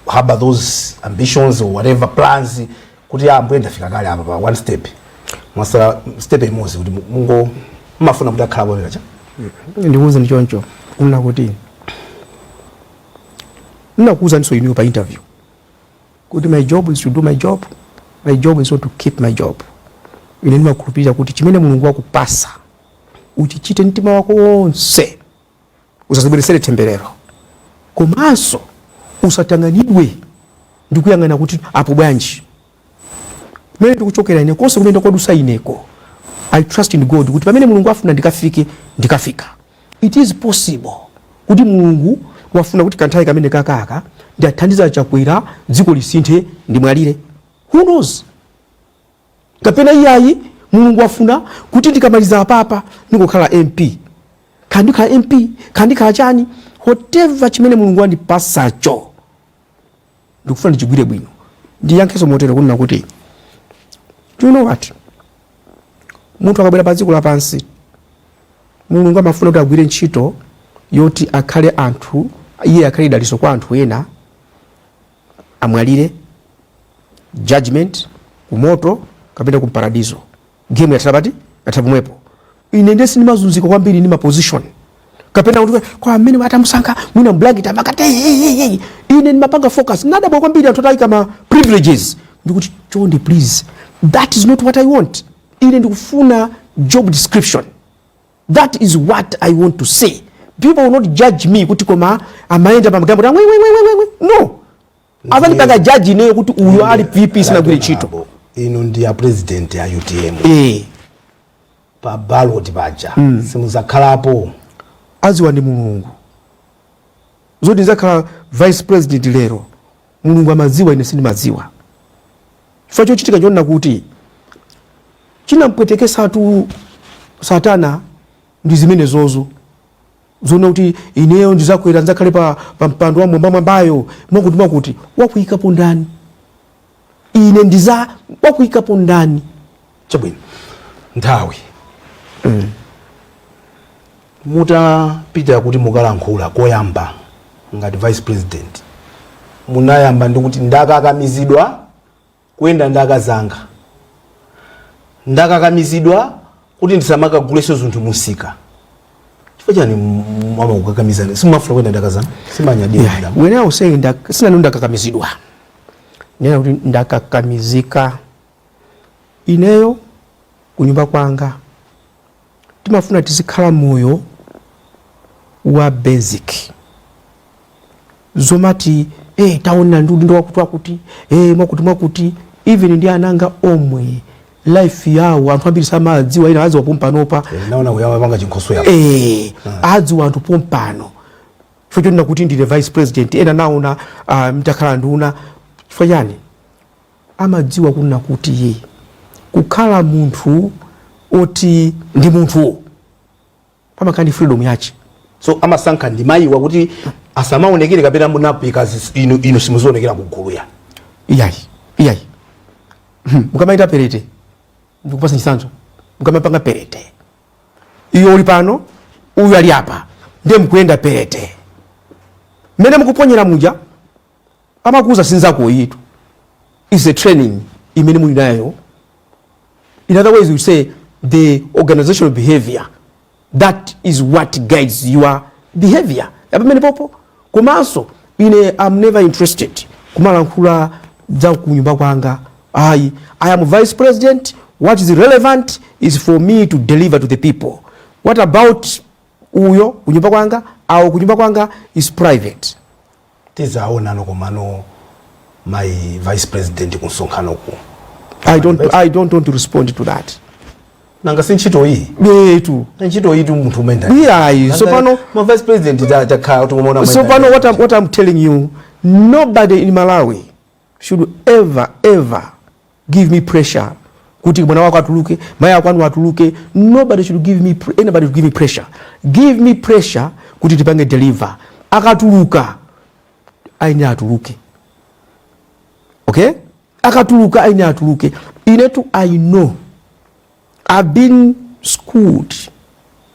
harbor those ambitions or whatever plans kuti ambuye, ndafika kale apa pa one step, mwasala step imodzi, kuti mungo mumafuna kuti akhala bwino cha? Ndikuuze, ndi choncho, kunena kuti ndinakuwuzaninso inuyo pa interview kuti my job is to do my job, my job is not to keep my job. Ine ndimakhulupirira kuti chimene Mulungu wakupasa uchichite mtima wako wonse, usazibweresere temberero, komanso usatang'anidwe ndi kuyang'ana kuti apo bwanji. Kumene ndikuchokera ine, konse kumene ndakwadusa ineko, I trust in God kuti pamene Mulungu afuna ndikafike, ndikafika. It is possible kuti Mulungu wafuna kuti kanthawi kamene kakaka ndiathandiza Chakwera, dziko lisinthe, ndimwalire. Who knows? Kapena iyayi, Mulungu wafuna kuti ndikamaliza apapa ndingokhala MP, khala ndikhala MP, khala ndikhala chani, whatever. Chimene Mulungu wandipasacho ndikufuna ndichigwire bwino. Ndiyankheso motero kunena kuti, do you know what, munthu akabwera pa dziko lapansi, Mulungu amafuna kuti agwire ntchito yoti akhale anthu, iye akhale daliso kwa anthu ena, amwalire, judgment, kumoto kapena kumparadizo. Game yathera pati? Yathera pomwepo. Ine ndiye sindimazunzika kwambiri ndi ma position kapena kuti kwa amene atamusankha mwina mblanket amakati hey, hey, hey. Ine ndimapanga focus. Nadabwa kwambiri anthu atayika ma privileges, ndikuti chonde please, that is not what I want. Ine ndikufuna job description. That is what I want to say. People will not judge me kuti koma amaenda pamagambo kuti we we we we. No, azandipanga judge ineyo kuti uyo ali VP sinagwire ntchito. Inu ndi a president ya UTM. Pa ballot paja simuzakhalapo? Aziwa ndi Mulungu. Zoti ndizakhala vice president lero, Mulungu amadziwa, ine sindimadziwa. Chifukwa chochitika chonena kuti chinampwetekesatu Satana ndi zimene zozo zona kuti ineyo ndizakwera, ndizakhale pa mpando wa mwambamwambayo, mwakuti mwakuti. Wakuyikapo ndani? Ine ndiza wakuyikapo ndani? Chabwino, nthawi mutapita kuti mukalankhula koyamba ngati vice president, munayamba ndi kuti ndakakamizidwa kuyenda ndi akazanga, ndakakamizidwa kuti ndisamakaguleso zinthu musika. Chifukwa chani amakukakamizani? Simumafuna kuyenda ndi akazanga? Simanyadira? Yeah. When I was saying sinani ndakakamizidwa, ndinena kuti ndakakamizika. Ineyo kunyumba kwanga timafuna tizikhala moyo wa basic. Zomati taona ndi udindo wakuti wakuti, mwakuti mwakuti, even ndi ananga omwe, life yawo anthu ambiri samadziwa, ina adziwa pompanopa. Naona kuyawa panga chinkhoso yapo. Adziwa anthu pompano chifukwa chonena kuti ndine vice president. Ena naona mtakhala nduna. Chifukwa chani? Amadziwa kunena kuti ye kukhala munthu oti ndi munthu pamakhala ndi freedom yache. So amasankha ndi mayiwa kuti Asamaonekere kapena munapika inu simuzionekera kugulu ya? Iyayi, iyayi. Mukamaita parade, ndikupasa chitsanzo, mukamapanga parade, iyo uli pano, uyu ali apa, ndiye mukuyenda parade, mmene mukuponyera muja amakuuza sinzako yitu. Is a training imene muli nayo. In other ways, we say the organizational behavior, that is what guides your behavior pamene popo. Komanso ine am never interested kumalankhula za kunyumba kwanga, ayi. I am vice president. What is relevant is for me to deliver to the people. What about uyo kunyumba kwanga au kunyumba kwanga is private. Tizaonano komano, my vice president, kumsonkhanoku? I don't want to respond to that. Nanga si ntchito iyi? Etu. Ntchito iyi tu, munthu umene Iyayi, so pano ma vice president takhala tikumaona. So pano what I'm telling you, nobody in Malawi should ever ever give me pressure kuti mwana wako atuluke, mayi ako anu atuluke. Nobody should give me anybody should give me pressure. Give me pressure kuti tipange deliver. Akatuluka aine atuluke, okay? Akatuluka aine atuluke. Inetu I know I've been schooled,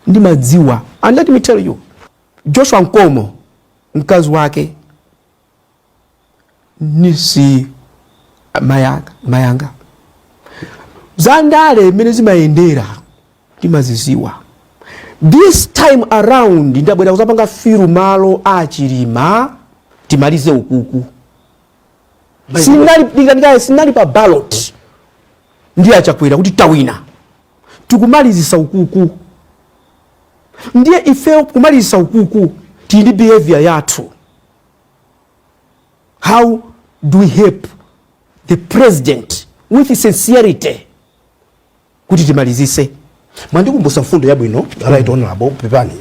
ndimadziwa. And let me tell you, Joshua Nkomo, mkazi wake nisi mayanga mayanga. Zandale mmene zimayendera timaziziwa. This time around ndabwera kuzapanga fill malo achilima, timalize ukuku. Sinali ndikandikaye, sinali pa ballot ndi achakwera kuti tawina, tikumalizisa ukuku. Ndiye ifeyo kumalizisa ukuku tili ndi behavior yathu. How do we help the president with sincerity kuti timalizise? Mwandikumbusa mfundo yabwino, right honorable. Pepani,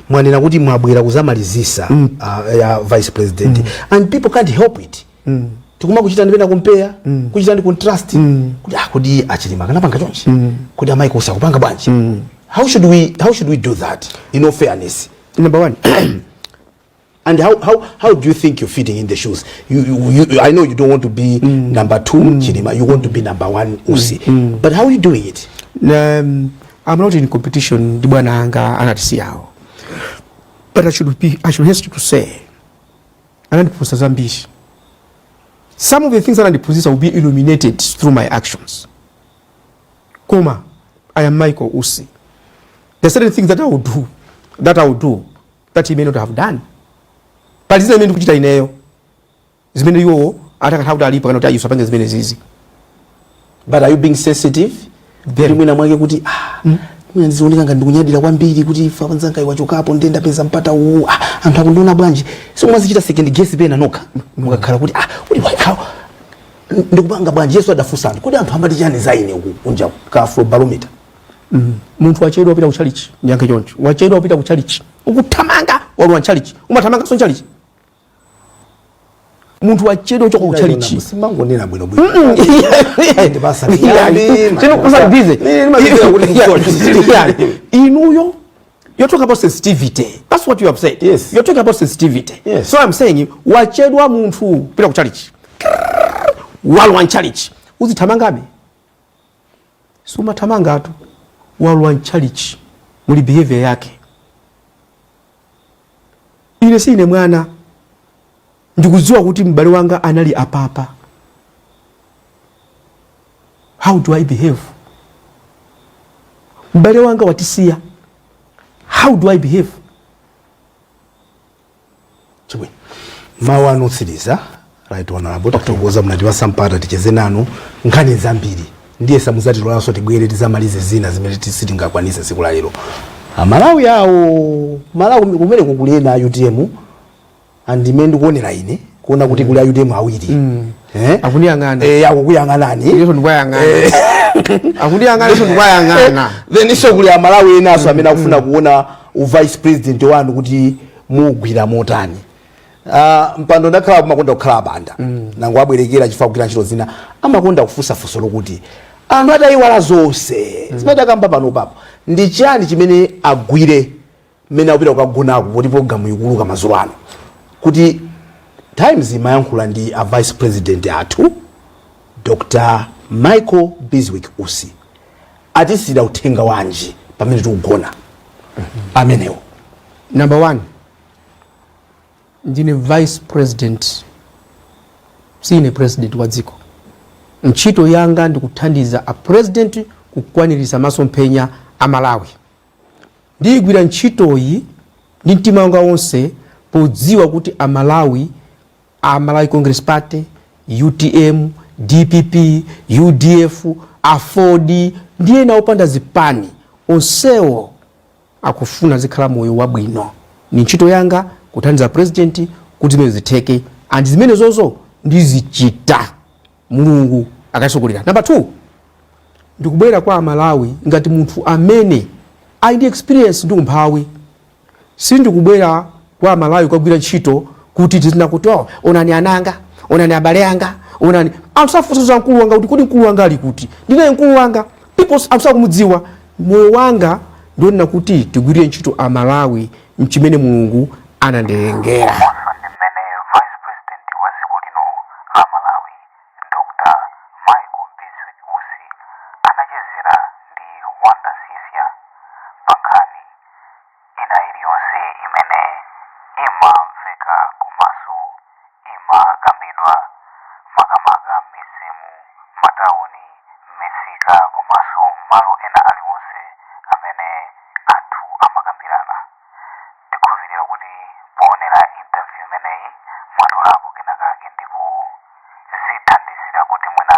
mwanena kuti mwabwera kuzamalizisa ya vice president, and people can't help it tikuma kuchita ndipena compare, kuchita ndi contrast kuti ah, kodi achilima kanapanga chonchi, kodi amayi kusa kupanga bwanji? How should we do that in all fairness? Number one, And how do you think you're fitting in the shoes? I know you don't want to be number two, Chilima. You want to be number one, Usi. But how are you doing it? I'm not in competition ndi bwana anga anatisiyawo, but I should hasten to say anandiphunzitsa zambiri. Some of the things anandiphunzitsa will be illuminated through my actions. Koma I am Michael Usi. There are certain things that I will do that he may not have done. Pali zina zimene ndikuchita ineyo zimene iwowo atakatha kuti alipo kana kuti ayiso apange zimene zizi. But are you being sensitive? Very. Kuti mwina mwake kuti ah, mwina ndizioneka ngati ndikunyadira kwambiri kuti ife anzanga iwachokapo, ndiye ndapeza mpata uwu, ah, anthu akundiona bwanji? So mwazichita second guess pena nokha mukakhala kuti ah, kuti how ndikupanga bwanji? Yesu adafunsa anthu kuti anthu amati chani za ine uku kunja, ka afrobarometer. Munthu wachedwa upita ku chalichi, ndiyankhe choncho, wachedwa upita ku chalichi, ukuthamanga, walowa mchalichi, umathamanga so mchalichi. Munthu wachedwa uchoka ku chalichi. Simangonena bwino bwino. Ndipasa Busy. Inuyo, you're talking about sensitivity. That's what you have said. Yes. You're talking about sensitivity. Yes. So I'm saying wachedwa munthu pita ku chalichi, walowa mchalichi, uzithamangabe? Sumathamangatu. Walowa mchalichi, muli behavior yake. Ine si ine mwana, ndikudziwa kuti m'bale wanga anali apapa. How do I behave? M'bale wanga watisiya, how do I behave? Chibwino, mawu anu otsiriza, right honorable. Tathokoza munatipasa mpata ticheze nanu nkhani zambiri. Ndiye samuzatilolanso tibwere tizamalize zina zimene sitingakwanise tsiku la lero. Amalawi awo, Malawi kumene kukuli ena a UTM, andimene ndikuonera ine kuona kuti kuli a UTM awiri. Eh? Akundiyang'ana. Eh, akukuyang'anani. Ineso ndikuyang'ana. Akundiyang'ana, iso ndikuyang'ana. Then iso kuli amalawi enaso amene akufuna kuona u vice president wanu kuti mugwira motani. Mpando ndakhala kumakonda kukhala abanda nango abwerekera chifukwa kugwira ntchito zina, amakonda kufunsa funso lokuti anthu atayiwala zonse zimene takamba pano papo, ndi chani chimene agwire? Mmene akupita kukagonako, poti programu ikuluka madzulo ano, kuti Times imayankhula ndi a vice president athu, Dr Michael Bizwick Usi, atisiyira uthenga wanji pamene tikugona amenewo? Number one, ndine vice president, sine president wa dziko. Ntchito yanga ndikuthandiza a president kukwaniritsa masomphenya a Malawi. Ndiyigwira ntchitoyi ndi mtima wanga wonse, podziwa kuti Amalawi, a Malawi Congress Party, UTM, DPP, UDF, AFORD ndi ena opanda zipani, onsewo akufuna zikhala moyo wabwino. Ni ntchito yanga kuthandiza president kuti zimene zitheke, and zimene zozo ndizichita Mulungu akatitsogolera. Number two, ndikubwera kwa Amalawi ngati munthu amene ali ndi experience ndi umphawi. Sindikubwera kwa Amalawi kukagwira ntchito kuti tizina kuti, "Oh, onani ananga, onani abale anga, onani." Anthu safunsa za mkulu wanga kuti, "Kodi mkulu wanga ali kuti?" Ndinaye mkulu wanga, people, anthu sakumudziwa. Moyo wanga ndionena kuti tigwirire ntchito Amalawi, mchimene Mulungu anandilengera. Komanso ndi mmene vice president wa dziko lino la Malawi, Dr Michael Bizwick Usi, anachezera ndi Wanda Sisia pa nkhani ina iliyonse imene imamveka komanso imakambidwa, makamaka m'midzimu, matawuni, m'misika komanso malo ena aliwonse amene anthu amakambirana. Tikhulupirira kuti poonera interview imeneyi mwatolapo kenakake ndipo zithandizira kuti mwina.